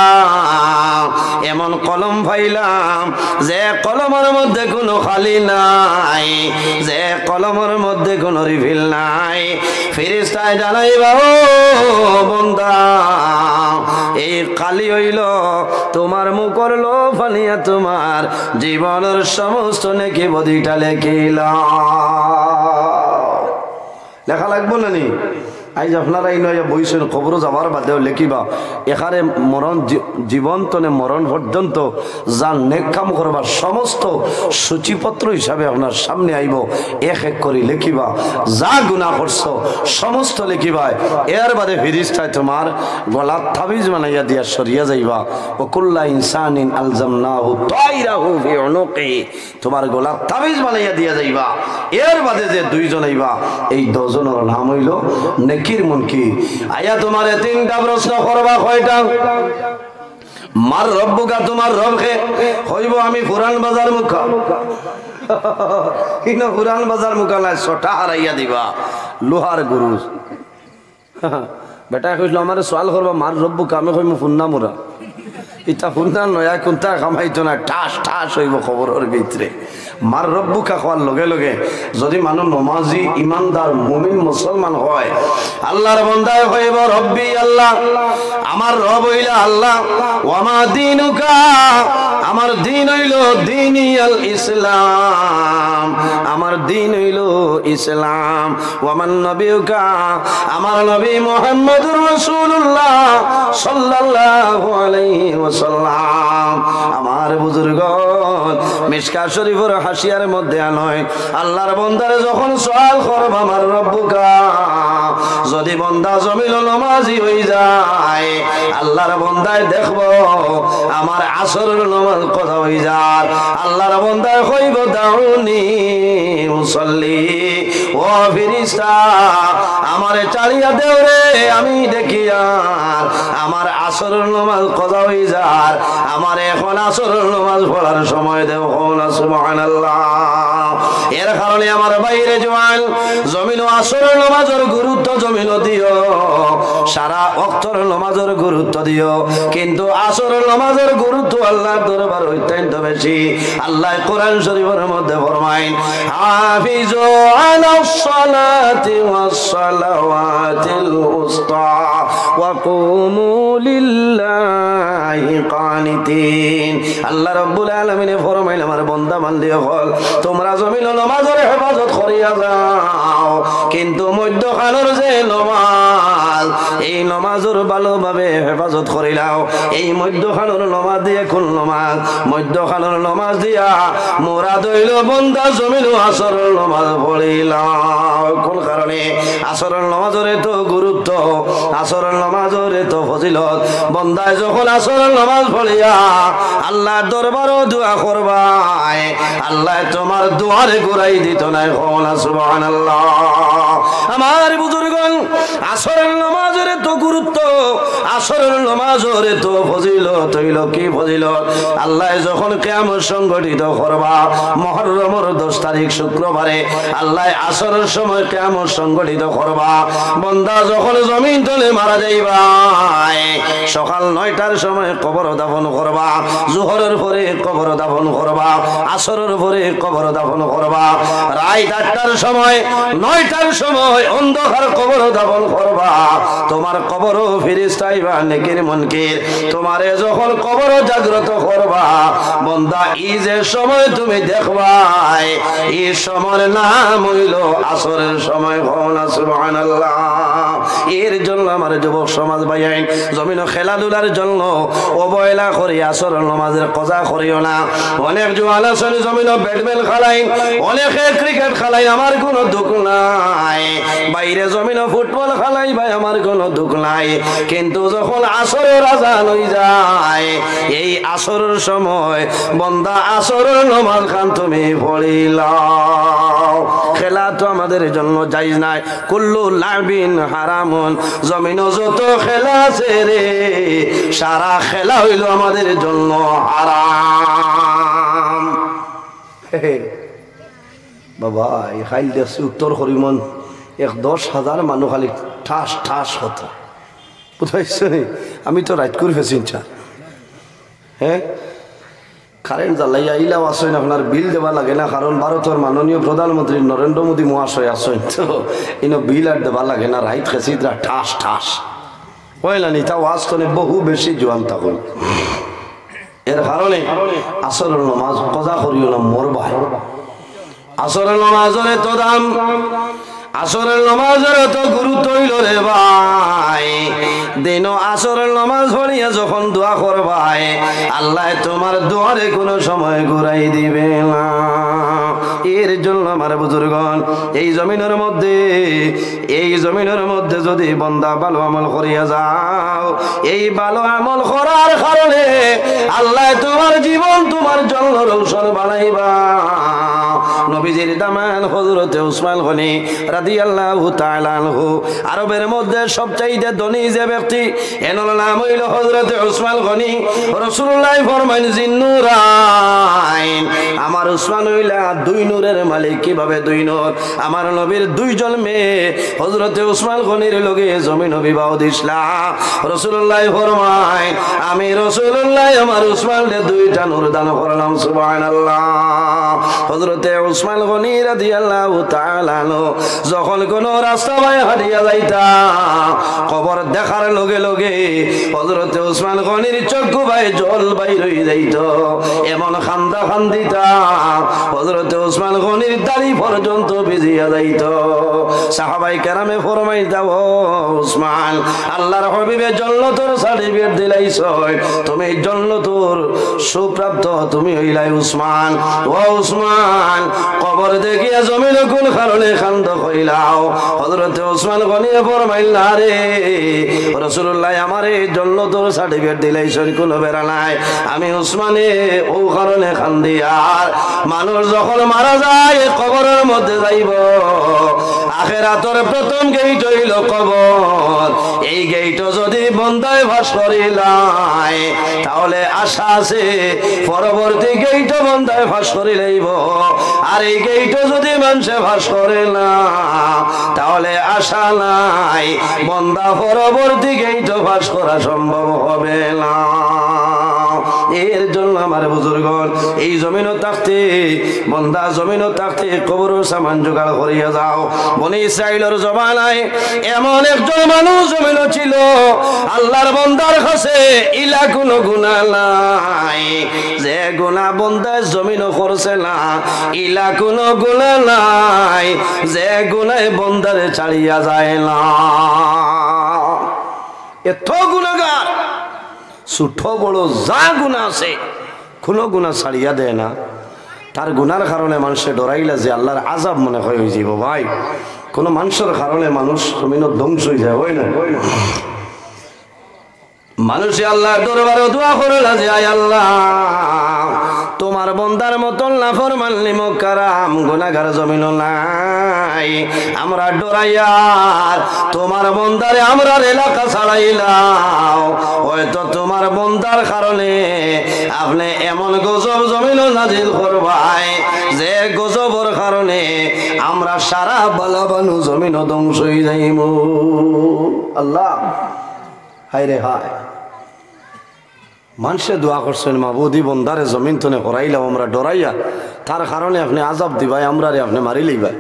এমন কলম পাইলাম যে কলমর মধ্যে কোনো খালি নাই, যে কলমর মধ্যে কোনো রিফিল নাই। ফিরিস্তায় জানাইবা, ও বন্দা, এই খালি অইলো তোমার মুখর লোফ আনিয়া তোমার জীবনর সমস্ত নেকি বদিটা লেখিলাও। লেখা লাগবো না নি? আইজ আপনারা ইনো আইয়া বইছইন, কবরো যাওয়ার বাদেও লেখিবা, এখানে মরণ জী-, জীবন তনে মরণ পর্যন্ত যার নেক কাম করবা সমস্ত সূচিপত্র হিসাবে আপনার সামনে আইবো, এক এক করি লেখিবা। যা গুনাহ করছো সমস্ত লেখিবায়। এর বাদে ফিরিস্তায় তোমার গলাত তাবিজ বানাইয়া দিয়া সরিয়া যাইবা। ওয়া কুল্লা ইনসানিন আলজামনাহু তাইরাহু ফি উনুকি, তোমার গলাত তাবিজ বানাইয়া দিয়া যাইবা। এর বাদে যে দুইজন আইবা, এই দুইজনর নাম অইলো নেকির মুনকির। আইয়া তোমারে তিনটা প্রশ্ন করবা। কয়টা? মার রব্বুকা, তোমার রব কে? কইবো, আমি পুরান বাজার মুখা। ইনো পুরান বাজার মুখা নায়, ছটা হারাইয়া দিবা, লোহার গুরুজ। বেটায় কইছিল, আমারে সওয়াল করবা, মার রব্বুকা, আমি কইমু, ফুন্না মুরা। ইতা ফুন্না নয়া কুন্তা কামাইতো না, ঠাস ঠাস অইবো কবরর ভিতরে। মার রব্বুকা কওয়ার লগে লগে যদি মানুষ নমাজি, ইমানদার, মুমিন, মুসলমান হয়, আল্লাহর বন্দায় কইবো, রব্বি আল্লাহ, আমার রব অইলা আল্লাহ, ওয়ামা দিনুকা, আমার দিন অইলো দিনি আল ইসলাম, আমার দিন অইলো ইসলাম। ওয়ামান নবিয়ুকা, আমার নবী মুহাম্মদুর রাসূলুল্লাহ সাল্লাল্লাহু আলাইহি ওয়াসাল্লাম। আমার বুজুর্গন, মিশকাত শরীফর হাশিয়ার মধ্যে আনইন, আল্লাহর বন্দারে যখন সওয়াল করবা, আমার রব্বুকা, যদি বন্দা জমিনো নমাজি অই যায়, আল্লাহর বন্দায় দেখবো আমার আসরর নমাজ কাজা অই যার। আল্লাহর বন্দায় কইবো, দাউনি উসল্লি, ও ফিরিস্তা, আমারে ছাড়িয়া দেও রে, আমি দেখিয়ার আমার আসরর নমাজ কাজা অই যার, আমারে এখন আসরর নমাজ পড়ার সময় দেও। কও না সুবহানাল্লাহ। এর কারণে আমার ভাইরে জোয়ান, জমিনো আসরর নমাজর গুরুত্ব জমিনো দিও, সারা ওয়াক্তর নমাজর গুরুত্ব দিও, কিন্তু আসরর নমাজর গুরুত্ব আল্লাহর দরবারো অত্যন্ত বেশি। আল্লায় কোরআন শরীফর মধ্যে ফরমাইন, হাফিজু আলাস সালাতি ওয়াস সালাওয়াতিল উসতা ওয়া কুমু লিল্লাহি কানিতিন। আল্লাহ রাব্বুল আলামিনে ফরমাইন, আমার বন্দা বান্দি অকল, তোমরা জমিনো নমাজর হেফাজত করিয়া যাও, কিন্তু মধ্যখানর যে নমাজ, এই নমাজর ভালোভাবে হেফাজত করিলাও। এই মধ্যখানর নমাজ দিয়া কুন নমাজ? মধ্যখানর নমাজ দিয়া মুরাদ অইলো বন্দা জমিনো আসরর নমাজ পড়িলাও। কুন কারণে? আসরর নমাজর এত গুরুত্ব, আসরর নমাজর এত ফজিলত। বন্দায় যখন আসরর নমাজ পড়িয়া আল্লাহর দরবারো দোয়া করবায়, আল্লায় তোমার দোয়ারে ঘুরাই দিতো নায়। কও না সুবহানাল্লাহ। আমার বুজুর্গন, আসরর নমাজর এত গুরুত্ব, আসরর নমাজর এত ফজিলত অইলো। কি ফজিলত? আল্লায় যখন কিয়ামত সংগঠিত করবা, মুহররমর দশ তারিখ শুক্রবারে আল্লায় আসরর সময় কিয়ামত সংগঠিত করবা। বন্দা যখন জমিন তলে মারা যাইবায়, সকাল নয়টার সময় কবরো দাফন করবা, জোহরর পরে কবরো দাফন করবা, আসরর পরে কবরো দাফন করবা, রাইত আটটার সময়, নয়টার সময় অন্ধকার কবরো দাফন করবা। তোমার কবরো ফিরিস্তা আইবা, নেকির মুনকির। তোমারে যখন কবরো জাগ্রত করবা, বন্দা, ই যে সময় তুমি দেখবায়, ই সময়র নাম অইলো আসরর সময়। কও না সুবহানাল্লাহ। এর জন্য আমার যুবক সমাজ ভাইয়াইন, জমিনো খেলাধুলার জন্য অবহেলা করি আসরর নমাজর কাজা করিও না। অনেক জোয়ান আছইন জমিনো ব্যাডমিন্টন খেলাইন, অনেকে ক্রিকেট খেলাইন, আমার কুনু দুখ নাই। বাইরে জমিনো ফুটবল খেলাইন ভাই, আমার কুনু দুখ নাই। কিন্তু যখন আসরর আজান অই যায়, এই আসরর সময় বন্দা আসরর নমাজ খান তুমি পড়িলাও। খেলা তো আমাদের জন্য জায়েজ নাই। কুল্লু লাবিন হারামুন, জমিনো যত খেলা আছে রে, সারা খেলা অইলো আমাদের জন্য হারাম। বাবা, ই খাইল দেখছি উত্তর করিমন, এক দশ হাজার মানুষ খালি ঠাস ঠাস কথা। বুঝাইছো নি? আমি তো রাইত করি ফেছি ইনশা। হ্যাঁ, কারেন্ট জ্বালাইয়া ইলাও আছইন, আপনার বিল দেওয়া লাগে না, কারণ ভারতর মাননীয় প্রধানমন্ত্রী নরেন্দ্র মোদী মহাশয় আছইন, তো ইনো বিল আর দেওয়া লাগে না। রাইত খেছি ইতরা ঠাস ঠাস। কইলা নি, তা ওয়াজ তনে বহু বেশি জোয়ান থাকইন। এর কারণে আসরর নমাজ কাজা করিও না, মরবায়। আসরর নমাজর এত দাম, আসরের নামাজের অত গুরুত্ব অইলো রে ভাই, দিনো আসরের নামাজ পড়িয়া যখন দোয়া করবায়, আল্লায় তুমার দোয়ারে কুনু সময় ঘুরাই দিবে না। এর জন্য আমার বুজুর্গণ, এই জমিনর মধ্যে, এই জমিনর মধ্যে যুদি বন্দা ভালো আমল করিয়া যাও, এই ভালো আমল করার কারণে আল্লায় তুমার জীবন তুমার জন্য রৌশন বানাইবা। নবীজির দামান হযরতে উসমান গনি রাদিয়াল্লাহু তাআলা আনহু, আরবের মধ্যে সবচাইতে ধনী যে ব্যক্তি, এনর নাম অইলো হযরতে উসমান গনি। রাসূলুল্লায় ফরমাইন, "জিন্নুরাইন, আমার উসমান অইলা দুই নূরের মালিক।" কিভাবে দুই নূর? আমার নবীর দুইজন মেয়ে হযরতে উসমান গনির লগে জমিনো বিবাহ দিছলা। রাসূলুল্লায় ফরমাইন, "আমি রাসূলুল্লায় আমার উসমানরে দুইটা নূর দান করলাম।" সুবহানাল্লাহ। হযরতে উসমান গনি রাদিয়াল্লাহু তাআলা আনহু যখন কুনু রাস্তা বায় হাঁটিয়া যাইতা, কবর দেখার লগে লগে হযরতে উসমান গনির চক্ষু বায় জল বাইর অই যাইতো, এমন কান্দা কান্দিতা, হযরতে উসমান গনির দাড়ি পর্যন্ত ভিজিয়া যাইতো। সাহাবায়ে কেরামে ফরমাইতা, "ও উসমান, আল্লার হাবিবে জন্নতর সার্টিফিকেট দিলাইছইন, তুমি জন্নতর সুপ্রাপ্ত তুমি অইলায় উসমান। ও উসমান, কবর দেখিয়া জমিনো কুন কারণে কান্দো কইলাও?" হযরতে উসমান গনিয়ে ফরমাইলা, "রে রাসূলুল্লায় আমারে জন্নতর সার্টিফিকেট দিলাইছইন, কুনু বেড়া নাই। আমি উসমানে অউ কারণে কান্দি।" আর মানুষ যখন মারা যায়, কবরর মধ্যে যাইবো, আখেরাতর প্রথম গেইট অইলো কবর। এই গেইটো যুদি বন্দায় পাশ করিলায়, তাহলে আশা আছে পরবর্তী গেইটো বন্দায় পাশ করিলাইবো। আর এই গেইটো যুদি মানষে পাশ করে না, তাহলে আশা নাই, বন্দা পরবর্তী গেইটো পাশ করা সম্ভব হবে না। এর জন্য আমার বুজুর্গণ, এই জমিনো থাকতে, বন্দা জমিনো থাকতে কবরর সামান জোগাড় করিয়া যাও। বনি ইসরাইলর জমানায় এমন একজন মানুষ জমিনো ছিল, আল্লার বন্দার কাছে ইলা কুনু গুনা নাই, যে গুনা বন্দায় জমিনো করছে না, ইলা কুনু গুনা নাই, যে গুনায় বন্দারে ছাড়িয়া যায় না। এত গুনাগার, ছোট বড় যা গুনা আছে, কুনু গুনা ছাড়িয়া দেয় না। তার গুনার কারণে মানষে ডরাইলা যে আল্লার আযাব মনে হয় অইযিবো। ভাই, কুনু মানষর কারণে মানুষ জমিনো ধ্বংস অই যায়, অয় না? মানষে আল্লার দরবারো দোয়া করলা যে, "আয় আল্লা, তুমার বন্দার মতন নাফরমান, নিমক হারাম, গুনাগার জমিনো নাই। আমরা ডরাইয়ার তুমার বন্দারে আমরার এলাকা ছাড়াইলাও। হয়তো তুমার বন্দার কারণে আপনে এমন গজব জমিনো নাজিল করবায়, যে গজবর কারণে আমরা সারা বালা বানু জমিনো ধ্বংস অই যাইমু।" আল্লা, হায় রে হায়। মানষে দোয়া করছইন, "মাবুদ, ই বন্দারে জমিন তনে হরাইলাও আমরা ডরাইয়া, তার কারণে আপনে আযাব দিবায়, আমরারে আপনে মারিলাইবায়।"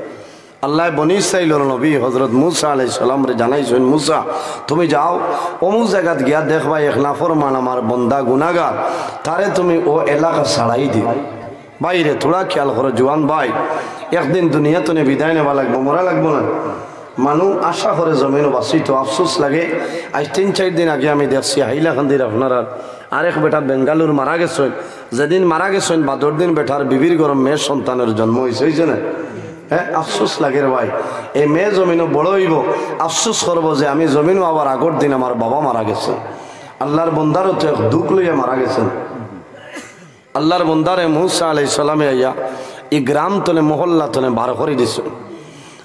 আল্লায় বনি ইসরাইলর নবী হযরত মুসা আলাইহিস সালামরে জানাইছইন, "মুসা, তুমি যাও, অমুক জাগাত গিয়া দেখবায় এক নাফরমান আমার বন্দা গুনাগার, তারে তুমি অউ এলাকা ছাড়াই দিও।" ভাইরে, থুড়া খিয়াল করো, জুয়ান ভাই, একদিন দুনিয়া তনে বিদায় নেওয়া লাগবো, মরা লাগবো না? মানুষ আশা করে জমিনো বাঁচিতো, আফসোস লাগে। আইজ তিন চাইর দিন আগে আমি দেখছি হাইলাকান্দির আপনারার আরেক বেটা বেঙ্গালুর মারা গেছইন। যেদিন মারা গেছইন, বাদর দিন বেটার বিবির ঘরো মেয়ে সন্তানর জন্ম অইছে, অইছে না? হ্যাঁ, আফসোস লাগে রে ভাই। এই মেয়ে জমিনো বড় অইবো, আফসোস করবো যে আমি জমিনো আবার আগর দিন আমার বাবা মারা গেছে। আল্লার বন্দারও তো এক দুখ লইয়া মারা গেছে। আল্লার বন্দারে মুসা আলাইহিস সালামে আইয়া ই গ্রাম তনে, মহল্লা তনে বার করি দিছইন।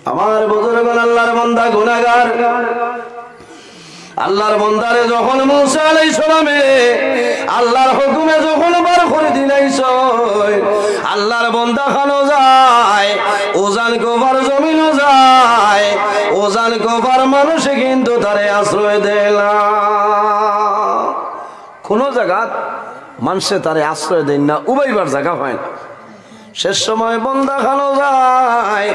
আমার বুজুর্গণ, আল্লার বন্দা গুনাগার। আল্লার বন্দারে যখন মুসা আলাইহিস সালামে আল্লার হুকুমে যখন বার করি দিলাইছইন, আল্লার বন্দা খানো যায়, উজান কুফার জমিনো যায়, উজান কুফার মানষে কিন্তু তারে আশ্রয় দেয় না। কুনু জাগাত মানষে তারে আশ্রয় দেইন না, উবাইবার জাগা পায় না। শেষ সময় বন্দা খানো যায়,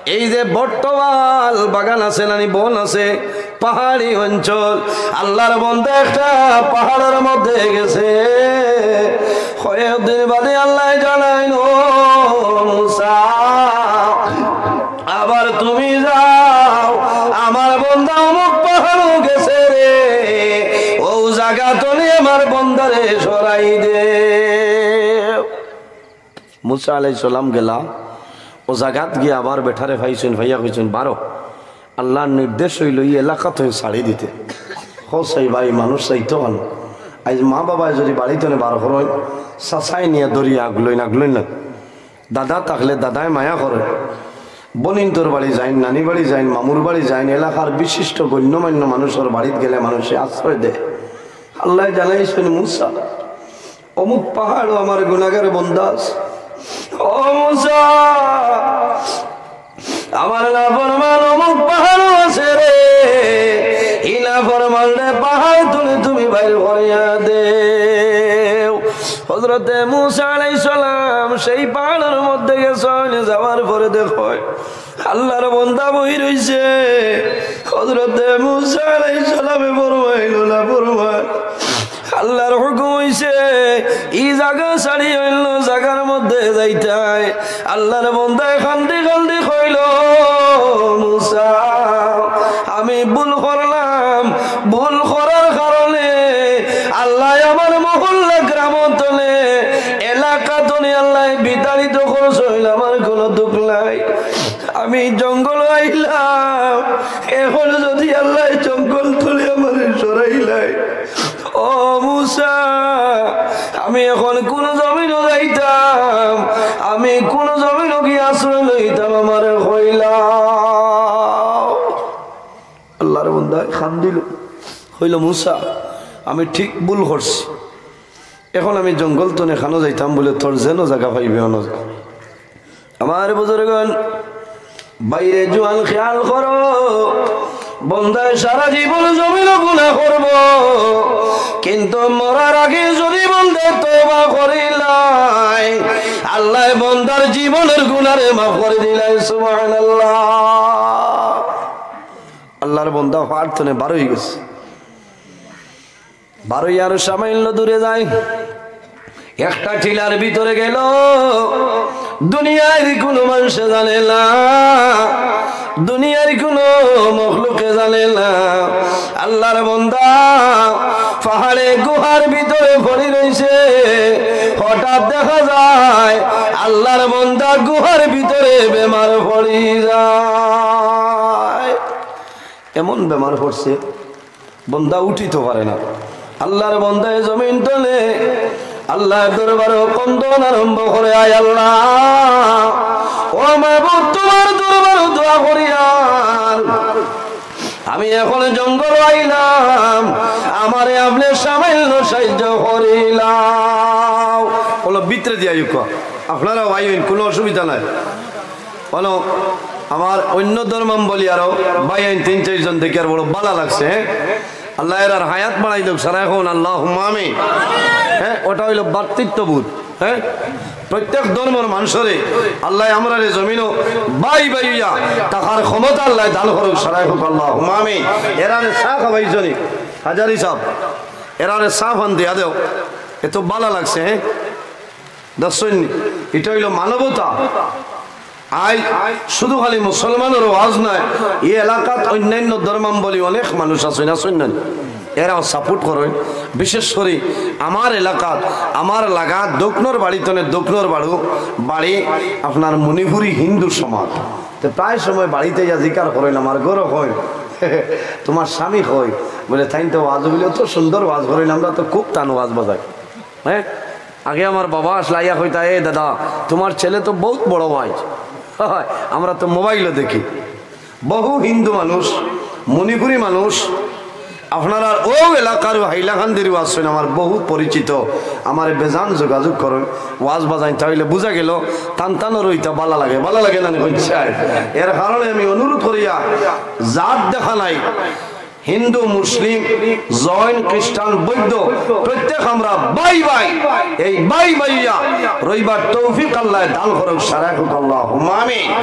এই যে বটতল বাগান আছে নানি, বন আছে, পাহাড়ি অঞ্চল, আল্লার বন্দা একটা পাহাড়র মধ্যে গেছে। কয়েকদিন বাদে আল্লায় জানাইন, "ও মুসা, আবার তুমি যাও।" আমার বন্দারে সরাই দে। মুসা আলাইহিস সালাম গেলা, অউ জাগাত গিয়া আবার বেটারে পাইছইন, পাইয়া কইছইন, "বারো।" আল্লার নির্দেশ অইলো ই এলাকা থনে ছাড়ি দিতে। কও চাই ভাই, মানুষ চাইতো কেনে? আইজ মা বাবায় যুদি বাড়ি থনে বার করইন, চাচায় নিয়া ধরিয়া আগলইন, আগলইন না। দাদা থাকলে দাদায় মায়া করে, বইনতর বাড়ি যাইন, নানি বাড়ি যাইন, মামুর বাড়ি যাইন, এলাকার বিশিষ্ট গণ্যমান্য মানুষর বাড়িত গেলে মানুষে আশ্রয় দেয়। আল্লায় জানাইছইন, "মুসা, অমুক পাহাড়ো আমার গুনাগার বন্দা আছে। ও মুসা, আমার নাফরমান অমুক পাহাড়ো আছে রে, ই নাফরমানরে পাহাড় থনে তুমি বাইর করিয়া দেও।" হযরতে মুসা আলাইহিস সালাম সেই পাহাড়র মধ্যে গেছইন, যাওয়ার পরে দেখইন আল্লার বন্দা বই রইছে। হযরতে মুসা আলাইহিস সালামে ফরমাইলা, "না ফরমান, আল্লার হুকুম অইছে, ই জাগা ছাড়ি অইন্য জাগার মধ্যে যাইতায়।" আল্লার বন্দায় কান্দি কান্দি কইলো, "মুসা, আমি ভুল করলাম, ভুল করার কারণে আল্লায় আমার মহল্লা গ্রাম থনে, এলাকা থনে আল্লায় বিতাড়িত করছইন, আমার কুনু দুখ নাই। আমি জঙ্গল আইলাম, এখন যুদি আল্লায় জঙ্গল থনে আমারে সরাইলাইন, ও মুসা, আমি এখন কুন জমিনো যাইতাম, আমি কুন জমিনো গিয়া আশ্রয় লইতাম, আমারে কইলাও।" আল্লার বন্দায় কান্দিলো, কইলো, "মুসা, আমি ঠিক ভুল করছি, এখন আমি জঙ্গল থনে কানো যাইতাম বুলে তোর যেনো জাগা পাইবে অনো যা।" আমার বুজুর্গন, ভাইরে জোয়ান, খেয়াল করো, বন্দায় সারা জীবন জমিনো গুনা করবো, কিন্তু মরার আগে যুদি বন্দায় তওবা করিলায়, আল্লায় বন্দার জীবনর গুনারে মাফ করি দিলাইন। সুবহানাল্লাহ। আল্লার বন্দা পাহাড় থনে বার অই গেছে। বার অইয়া আরো সামান্য দূরে যায়, একটা টিলার ভিতরে গেল। দুনিয়ার কুনু মানষে জানে না, দুনিয়ার কুনু মখলুকে জানে না। আল্লার বন্দা পাহাড়ে গুহার ভিতরে পড়ি রইছে। হঠাৎ দেখা যায় আল্লার বন্দা গুহার ভিতরে বেমার পড়ি যায়। এমন বেমার পড়ছে, বন্দা উঠিতো পারে না। আল্লার বন্দায় জমিন থনে আল্লার দরবারো কন্দন আরম্ভ করে, "আয় আল্লাহ, ও মাবুদ, তুমার দরবারো দোয়া করিয়ার, আমি এখন জঙ্গল আইলাম, আমারে আপনে সামান্য সাহায্য করিলাও।" অনো ভিতরে দিয়া আইউক্কা, আপনারাও আইন, কুনু অসুবিধা নাই। অনো আমার অইন্য ধর্মাবলম্বী আরো ভাইয়াইন তিন চাইরজন দেখিয়ার বড় ভালা লাগছে, হ্যাঁ? আল্লায় এরার হায়াত বাড়াই দেউক, সারায় কউন আল্লাহুম্মা আমিন। হ্যাঁ, ওটা অইলো ভ্রাতৃত্ববোধ, হ্যাঁ? প্রত্যেক ধর্মর মানষরে আল্লায় আমরারে জমিনো ভাই ভাই অইয়া থাকার ক্ষমতা আল্লায় দান করুক, সারায় কউক আল্লাহুম্মা আমিন। এরারে চা খাবাইছনি, হাজারি সাব, এরারে চা পান দিয়া দেও, এত ভালা লাগছে, হ্যাঁ? দেখছইন নি? ইটা অইলো মানবতা। আইজ শুধু খালি মুসলমানর ওয়াজ নায়, ই এলাকাত অইন্যান্য ধর্মাবলম্বী অনেক মানুষ আছইন, আছইন না? এরাও support করইন। বিশেষ করি আমার এলাকাত, আমার লাগা দক্ষিণর বাড়ি থনে দক্ষিণর বাড়ু, বাড়ি আপনার মণিপুরী হিন্দু সমাজ। তে প্রায় সময় বাড়িত আইয়া জিকার করইন, আমার ঘরো কইন, "তুমার স্বামী কই?" বুলে, "তাইন তো ওয়াজ বুলে অত সুন্দর ওয়াজ করইন, আমরা তো খুব তান ওয়াজ বাজাই।" হ্যাঁ, আগে আমার বাবা আছলা, আইয়া কইতা, "এ দাদা, তুমার ছেলে তো বউত বড় ওয়াইজ।" আমরা তো মোবাইলো দেখি। বহু হিন্দু মানুষ, মণিপুরী মানুষ, আপনারার অউ এলাকার হাইলাকান্দির ওয়াজ শুনে আমার বহু পরিচিত, আমারে বেজান যোগাযোগ করইন, ওয়াজ বাজাইন, তাইলে বুঝা গেল তান তানরও ইতা ভালা লাগে, ভালা লাগে না নি কইন চাই। এর কারণে আমি অনুরোধ করিয়া জাত দেখা নাই, হিন্দু, মুসলিম, জৈন, খ্রিস্টান, বৌদ্ধ, প্রত্যেক আমরা ভাই ভাই। এই ভাই ভাইয়া রইবার তৌফিক আল্লায় দান করুক, সারায় কউক আল্লাহুম্মা আমিন।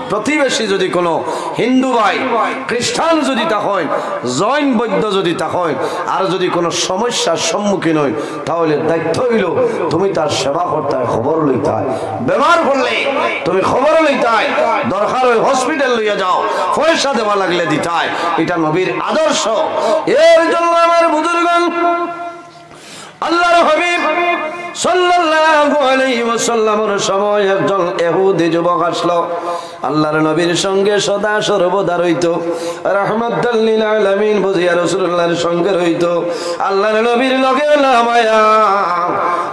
প্রতিবেশী যদি কোনো হিন্দু ভাই, খ্রিস্টান যদি থাকইন, জৈন, বৌদ্ধ যদি থাকইন, আর যদি কোনো সমস্যার সম্মুখীন অইন, তাহলে দায়িত্ব অইলো তুমি তার সেবা করতায়, খবর লইতায়। বেমার পড়লে তুমি খবর লইতায়, দরকার অয় হসপিটাল লইয়া যাও, পয়সা দেওয়া লাগলে দিতায়। ইটা নবীর আদর্শ। এর জন্য আমার বুজুর্গন, আল্লাহর হাবিব সাল্লাল্লাহু আলাইহি ওয়াসাল্লামের সময় একজন ইহুদি যুবক আসলো। আল্লাহর নবীর সঙ্গে সদা সর্বদা রইতো, রাহমাতাল লিল আলামিন বুঝিয়া রাসূলুল্লাহর সঙ্গে রইতো। আল্লাহর নবীর লগে অলা মায়া,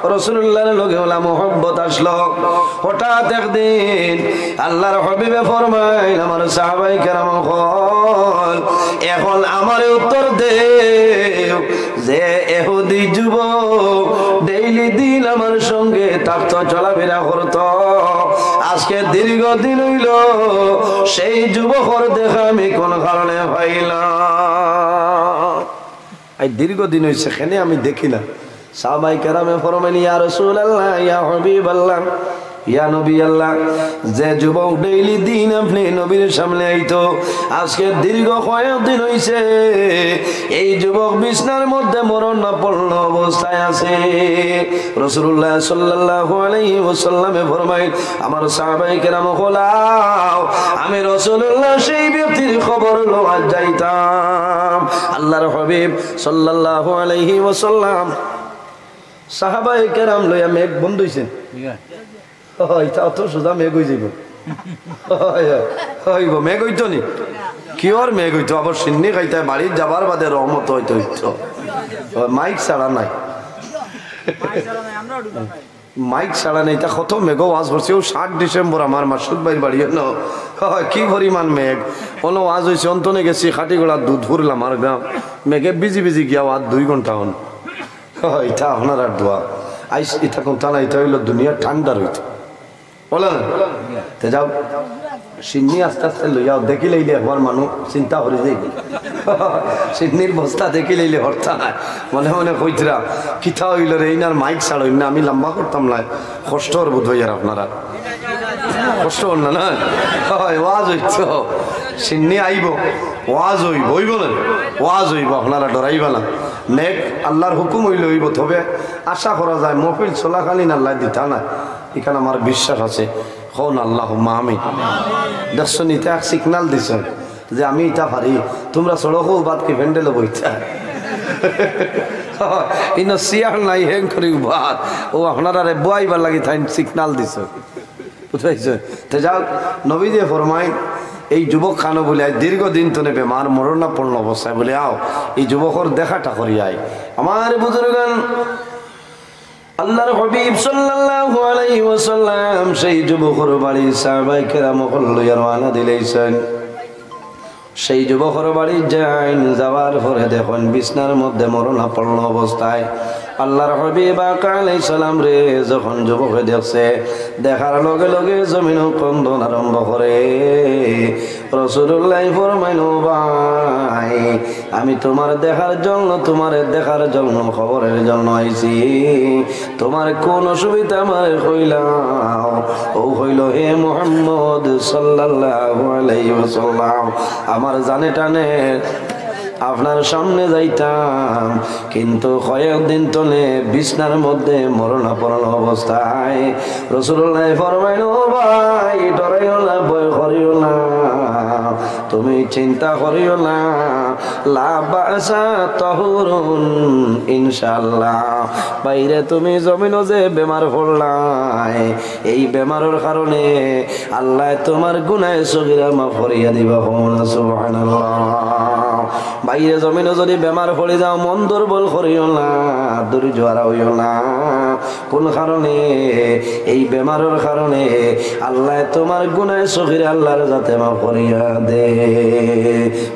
রাসূলুল্লাহর লগে অলা মহব্বত আসলো। হঠাৎ একদিন আল্লাহর হাবিবে ফরমাইন, "আমার সাহাবায়ে কেরাম অকল, এখন আমারে উত্তর দেও, যে ইহুদি যুবক ডেইলি দিন আমার সঙ্গে থাকতো, চলাফেরা করতো, আজকে দীর্ঘ দিন অইলো, সেই যুবকর দেখা আমি কোন কারণে পাই না?" আইজ দীর্ঘ দিন অইছে, কেনে আমি দেখি না। সাহাবায়ে কেরামে ফরমাইন, "ইয়া রাসূলুল্লাহ, ইয়া হাবিবাল্লাহ, ইয়া নবী আল্লাহ, যে যুবক ডেইলি দিন আপনে নবীর সামনে আইতো, আজকে দীর্ঘ কয়েক দিন অইছে, এই যুবক বিছনার মধ্যে মরণাপন্ন অবস্থায় আছে।" রাসূলুল্লাহ সাল্লাল্লাহু আলাইহি ওয়াসাল্লামে ফরমাইন, "আমার সাহাবায়ে কেরাম অকল, আও, আমি রাসূলুল্লাহ সেই ব্যক্তির খবর লওয়া যাইতাম।" আল্লাহর হাবিব সাল্লাল্লাহু আলাইহি ওয়াসাল্লাম সাহাবায়ে কেরাম লইয়া মেঘ বন্ধ অইছে। ও, ইটা অত সোজা মেঘ অই যাইবো? অয়, অয়, অইবো, মেঘ অইতো নি? কিওর মেঘ অইতো? আবার শিন্নি খাইতায় বাড়িত যাবার বাদে রহমত অইতো, অইতো। ও, মাইক ছাড়া নাই। মাইক ছাড়া নাই, ইটা কত মেঘো ওয়াজ করছি। অউ সাত ডিসেম্বর আমার মাসুদ ভাইর বাড়ি অনো। অয়, কি পরিমাণ মেঘ। অনো ওয়াজ অইছে, অন্তনে গেছি, খাটিগড়া দুধপুর লামার গ্রাম। মেঘে ভিজি ভিজি গিয়া ওয়াজ দুই ঘন্টা অন। অয়, ইটা আপনারার দোয়া। আইজ ইটা কুন্তা না, ইটা অইলো দুনিয়া ঠান্ডা রইতো। বলেন? তে যাও, শিন্নি আস্তে আস্তে লইয়াও, দেখিলাইলে একবার মানুষ চিন্তা করি যাইবো। শিন্নির বস্তা দেখিলাইলে হরতা নায়। মনে মনে কইতরা, "কিতা অইলো রে, ইনার মাইক ছাড়ইন না, আমি লম্বা করতাম নায়।" কষ্ট অর বোধ অয় আর আপনারা। কষ্ট অর না, না? অয়, ওয়াজ অইতো। শিন্নি আইবো, ওয়াজ অইবো, অইবো না? ওয়াজ অইবো, আপনারা ডরাইবা না। মেঘ আল্লাহর হুকুম অইলে অইবো, তবে আশা করা যায় মহফিল চলাকালীন আল্লায় দিতা না, ইখান আমার বিশ্বাস আছে। কউন আল্লাহুম্মা আমিন। দেখছো নি, ইতা এক সিগনাল দিছইন যে আমি ইতা পারি, তুমরা সড়কো উবাত কি প্যান্ডেলো বইতা? ইনো চেয়ার নাই, হেং করি উবাত। অউ আপনারারে বওয়াইবার লাগি তাইন সিগনাল দিছইন। বুঝাইছে? তে যাও, নবীজিয়ে ফরমাইন, এই যুবক খানো বুলে আইজ দীর্ঘ দিন তনে বেমার, মরণাপন্ন অবস্থায় বুলে, আও, এই যুবকর দেখাটা করি আই। আমার বুজুর্গান, আল্লাহর হাবিব সাল্লাল্লাহু আলাইহি ওয়াসাল্লাম সেই যুবকর বাড়ি সাহাবায়ে কেরাম অকল লইয়া রওয়ানা দিলাইছইন। সেই যুবকর বাড়ি যাইন, যাওয়ার পরে দেখইন বিছনার মধ্যে মরণাপন্ন অবস্থায়। আল্লাহর হাবিব আকা আলাইহিস সালামরে যখন যুবকে দেখছে, দেখার লগে লগে জমিনো কন্দন আরম্ভ করে। রাসূলুল্লাহ ফরমাইন, "ও ভাই, আমি তুমার দেখার জন্য, তুমারে দেখার জন্য, খবরের জন্য আইছি। তুমার কুন অসুবিধা আমারে কইলাও।" অউ কইলো, "হে মুহাম্মদ সাল্লাল্লাহু আলাইহি ওয়াসাল্লাম, আমার জানে টানে আপনার সামনে যাইতাম, কিন্তু কয়েকদিন তনে বিছনার মধ্যে মরণাপন্ন অবস্থায়।" রাসূলুল্লাহ ফরমাইন, "ও ভাই, ডরাইও না, ভয় করিও না, তুমি চিন্তা করিও না, লা বাসা তাহুরুন ইনশাআল্লাহ। ভাইরে, তুমি জমিনো যে বেমার পড়লায়, এই বেমারর কারণে আল্লায় তুমার গুনাহে সগীরা মাফ করিয়া দিবা।" কউন সুবহানাল্লাহ। ভাইরে, জমিনো যুদি বেমার পড়ি যাও, মন দুর্বল করিও না, ধৈর্য হারা অইও না। কুন কারণে? এই বেমারর কারণে আল্লায় তুমার গুনাহে সগীরা আল্লাহর যাতে মাফ করিয়া দে।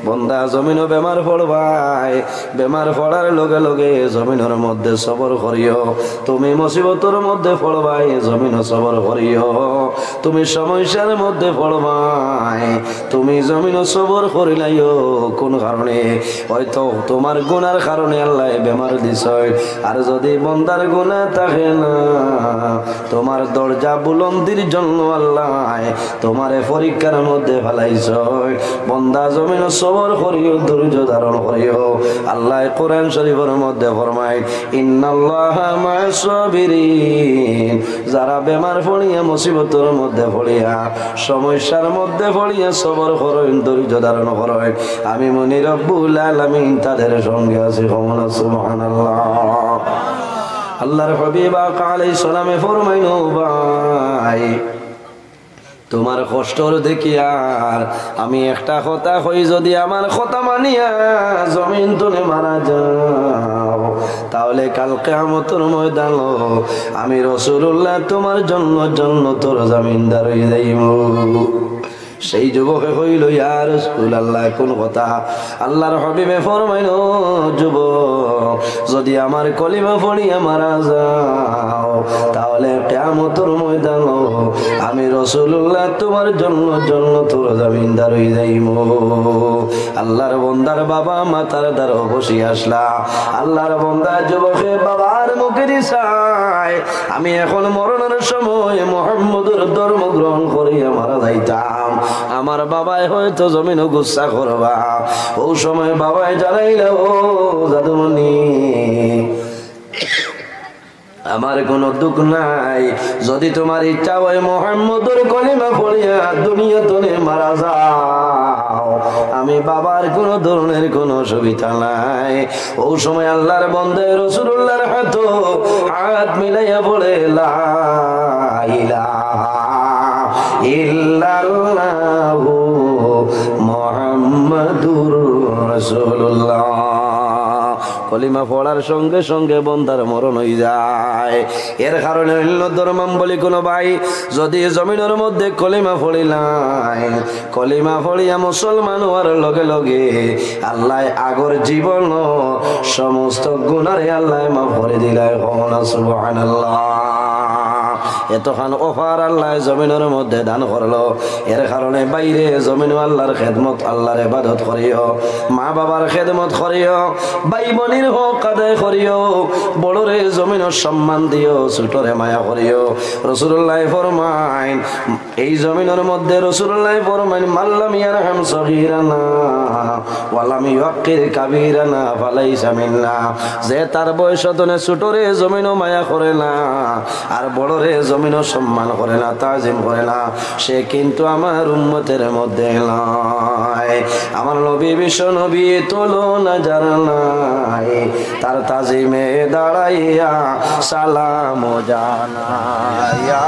বন্দা, জমিনো বেমার পড়বায়, বেমার পড়ার লগে লগে জমিনর মধ্যে সবর করিও। তুমি মুসিবতর মধ্যে পড়বায়, জমিনো সবর করিও। তুমি সমস্যার মধ্যে পড়বায়, তুমি জমিনো সবর করিলাইও। কুন কারণে? হয়তো তুমার গুনার কারণে আল্লায় বেমার দিছইন। আর যুদি বন্দার গুনা থাকে না, তুমার দরজা বুলন্দির জন্য আল্লায় তুমারে পরীক্ষার মধ্যে ফালাইছইন। বন্দা, জমিনো সবর করিও, ধৈর্য ধারণ করিও। আল্লায় কোরআন শরীফর মধ্যে ফরমাইন, "ইন্নাল্লাহা মা'আস সাবিরিন।" যারা বেমার পড়িয়া, মুসিবতর মধ্যে পড়িয়া, সমস্যার মধ্যে পড়িয়া সবর করইন, ধৈর্য ধারণ করইন, আমি মনি রব্বুল আলামিন তাদের সঙ্গে আছি। কউন সুবহানাল্লাহ। আল্লাহর হাবিব আকা আলাইহিস সালামে ফরমাইন, "ও ভাই, তুমার কষ্টর দেখিয়ার আমি একটা কথা কই, যুদি আমার কথা মানিয়া জমিন তনে মারা যাও, তাহলে কাল কিয়ামতর ময়দানো আমি রাসূলুল্লাহ তুমার জন্য জন্নতর জামিনদার অই যাইমু।" সেই যুবকে কইল, "ইয়া রাসূলুল্লাহ, কুন কথা?" আল্লাহর হাবিবে ফরমাইন, "ও যুবক, যুদি আমার কলিমা পড়িয়া মারা যাও, তাহলে কিয়ামতর ময়দানো আমি রাসূলুল্লাহ তুমার জন্য জন্নতর জামিনদার অই যাইমু।" আল্লাহর বন্দার বাবা মাথার দ্বারো বসি আসলা। আল্লাহর বন্দা যুবকে বাবার মুখেদি চায়, "আমি এখন মরণর সময় মুহাম্মদর ধর্ম গ্রহণ করিয়া মারা যাইতাম, আমার বাবায় হয়তো জমিনো গুসা করবা।" অউ সময় বাবায় জানাইলা, "ও জাদুমণি, আমার কুনু দুখ নাই, যুদি তুমার ইচ্ছা অয় মুহাম্মদর কলিমা পড়িয়া দুনিয়া তনে মারা যাও, আমি বাবার কুনু ধরনের কুনু অসুবিধা নাই।" অউ সময় আল্লাহর বন্দায় রাসূলুল্লাহর হাতো হাত মিলাইয়া পড়ে, "লা ইলাহা ইল্লাল্লাহু মুহাম্মাদুর রাসূলুল্লাহ।" কলিমা পড়ার সঙ্গে সঙ্গে বন্দার মরণ অই যায়। এর কারণে অন্য ধর্মাবলম্বী কুনু ভাই যুদি জমিনর মধ্যে কলিমা পড়িলাইন, কলিমা পড়িয়া মুসলমান অওয়ার লগে লগে আল্লায় আগর জীবনর সমস্ত গুনারে আল্লায় মাফ করি দিলায়। কও না সুবহানাল্লাহ। এতখান offer আল্লায় জমিনর মধ্যে দান করলো। এর কারণে ভাইরে জমিনো আল্লাহর খেদমত, আল্লাহর ইবাদত করিও, মা বাবার খেদমত করিও, ভাই বইনর হক আদায় করিও, বড়রে জমিনো সম্মান দিও, ছোটরে মায়া করিও। রাসূলুল্লায় ফরমাইন, এই জমিনর মধ্যে রাসূলুল্লায় ফরমাইন, "মান লাম ইয়ারহাম সগীরানা ওয়া লাম ইউক্কির কাবীরানা ফালাইসা মিন্না।" যে তার বয়স তনে ছোটরে জমিনো মায়া করে না, আর বড়রে জমিনো সম্মান করে না, তাজিম করে না, সে কিন্তু আমার উম্মতের মধ্যে নাই। আমার নবী, বিশ্ব নবী, তুলনা যার নাই, তার তাজিমে দাঁড়াইয়া সালাম জানাইয়া।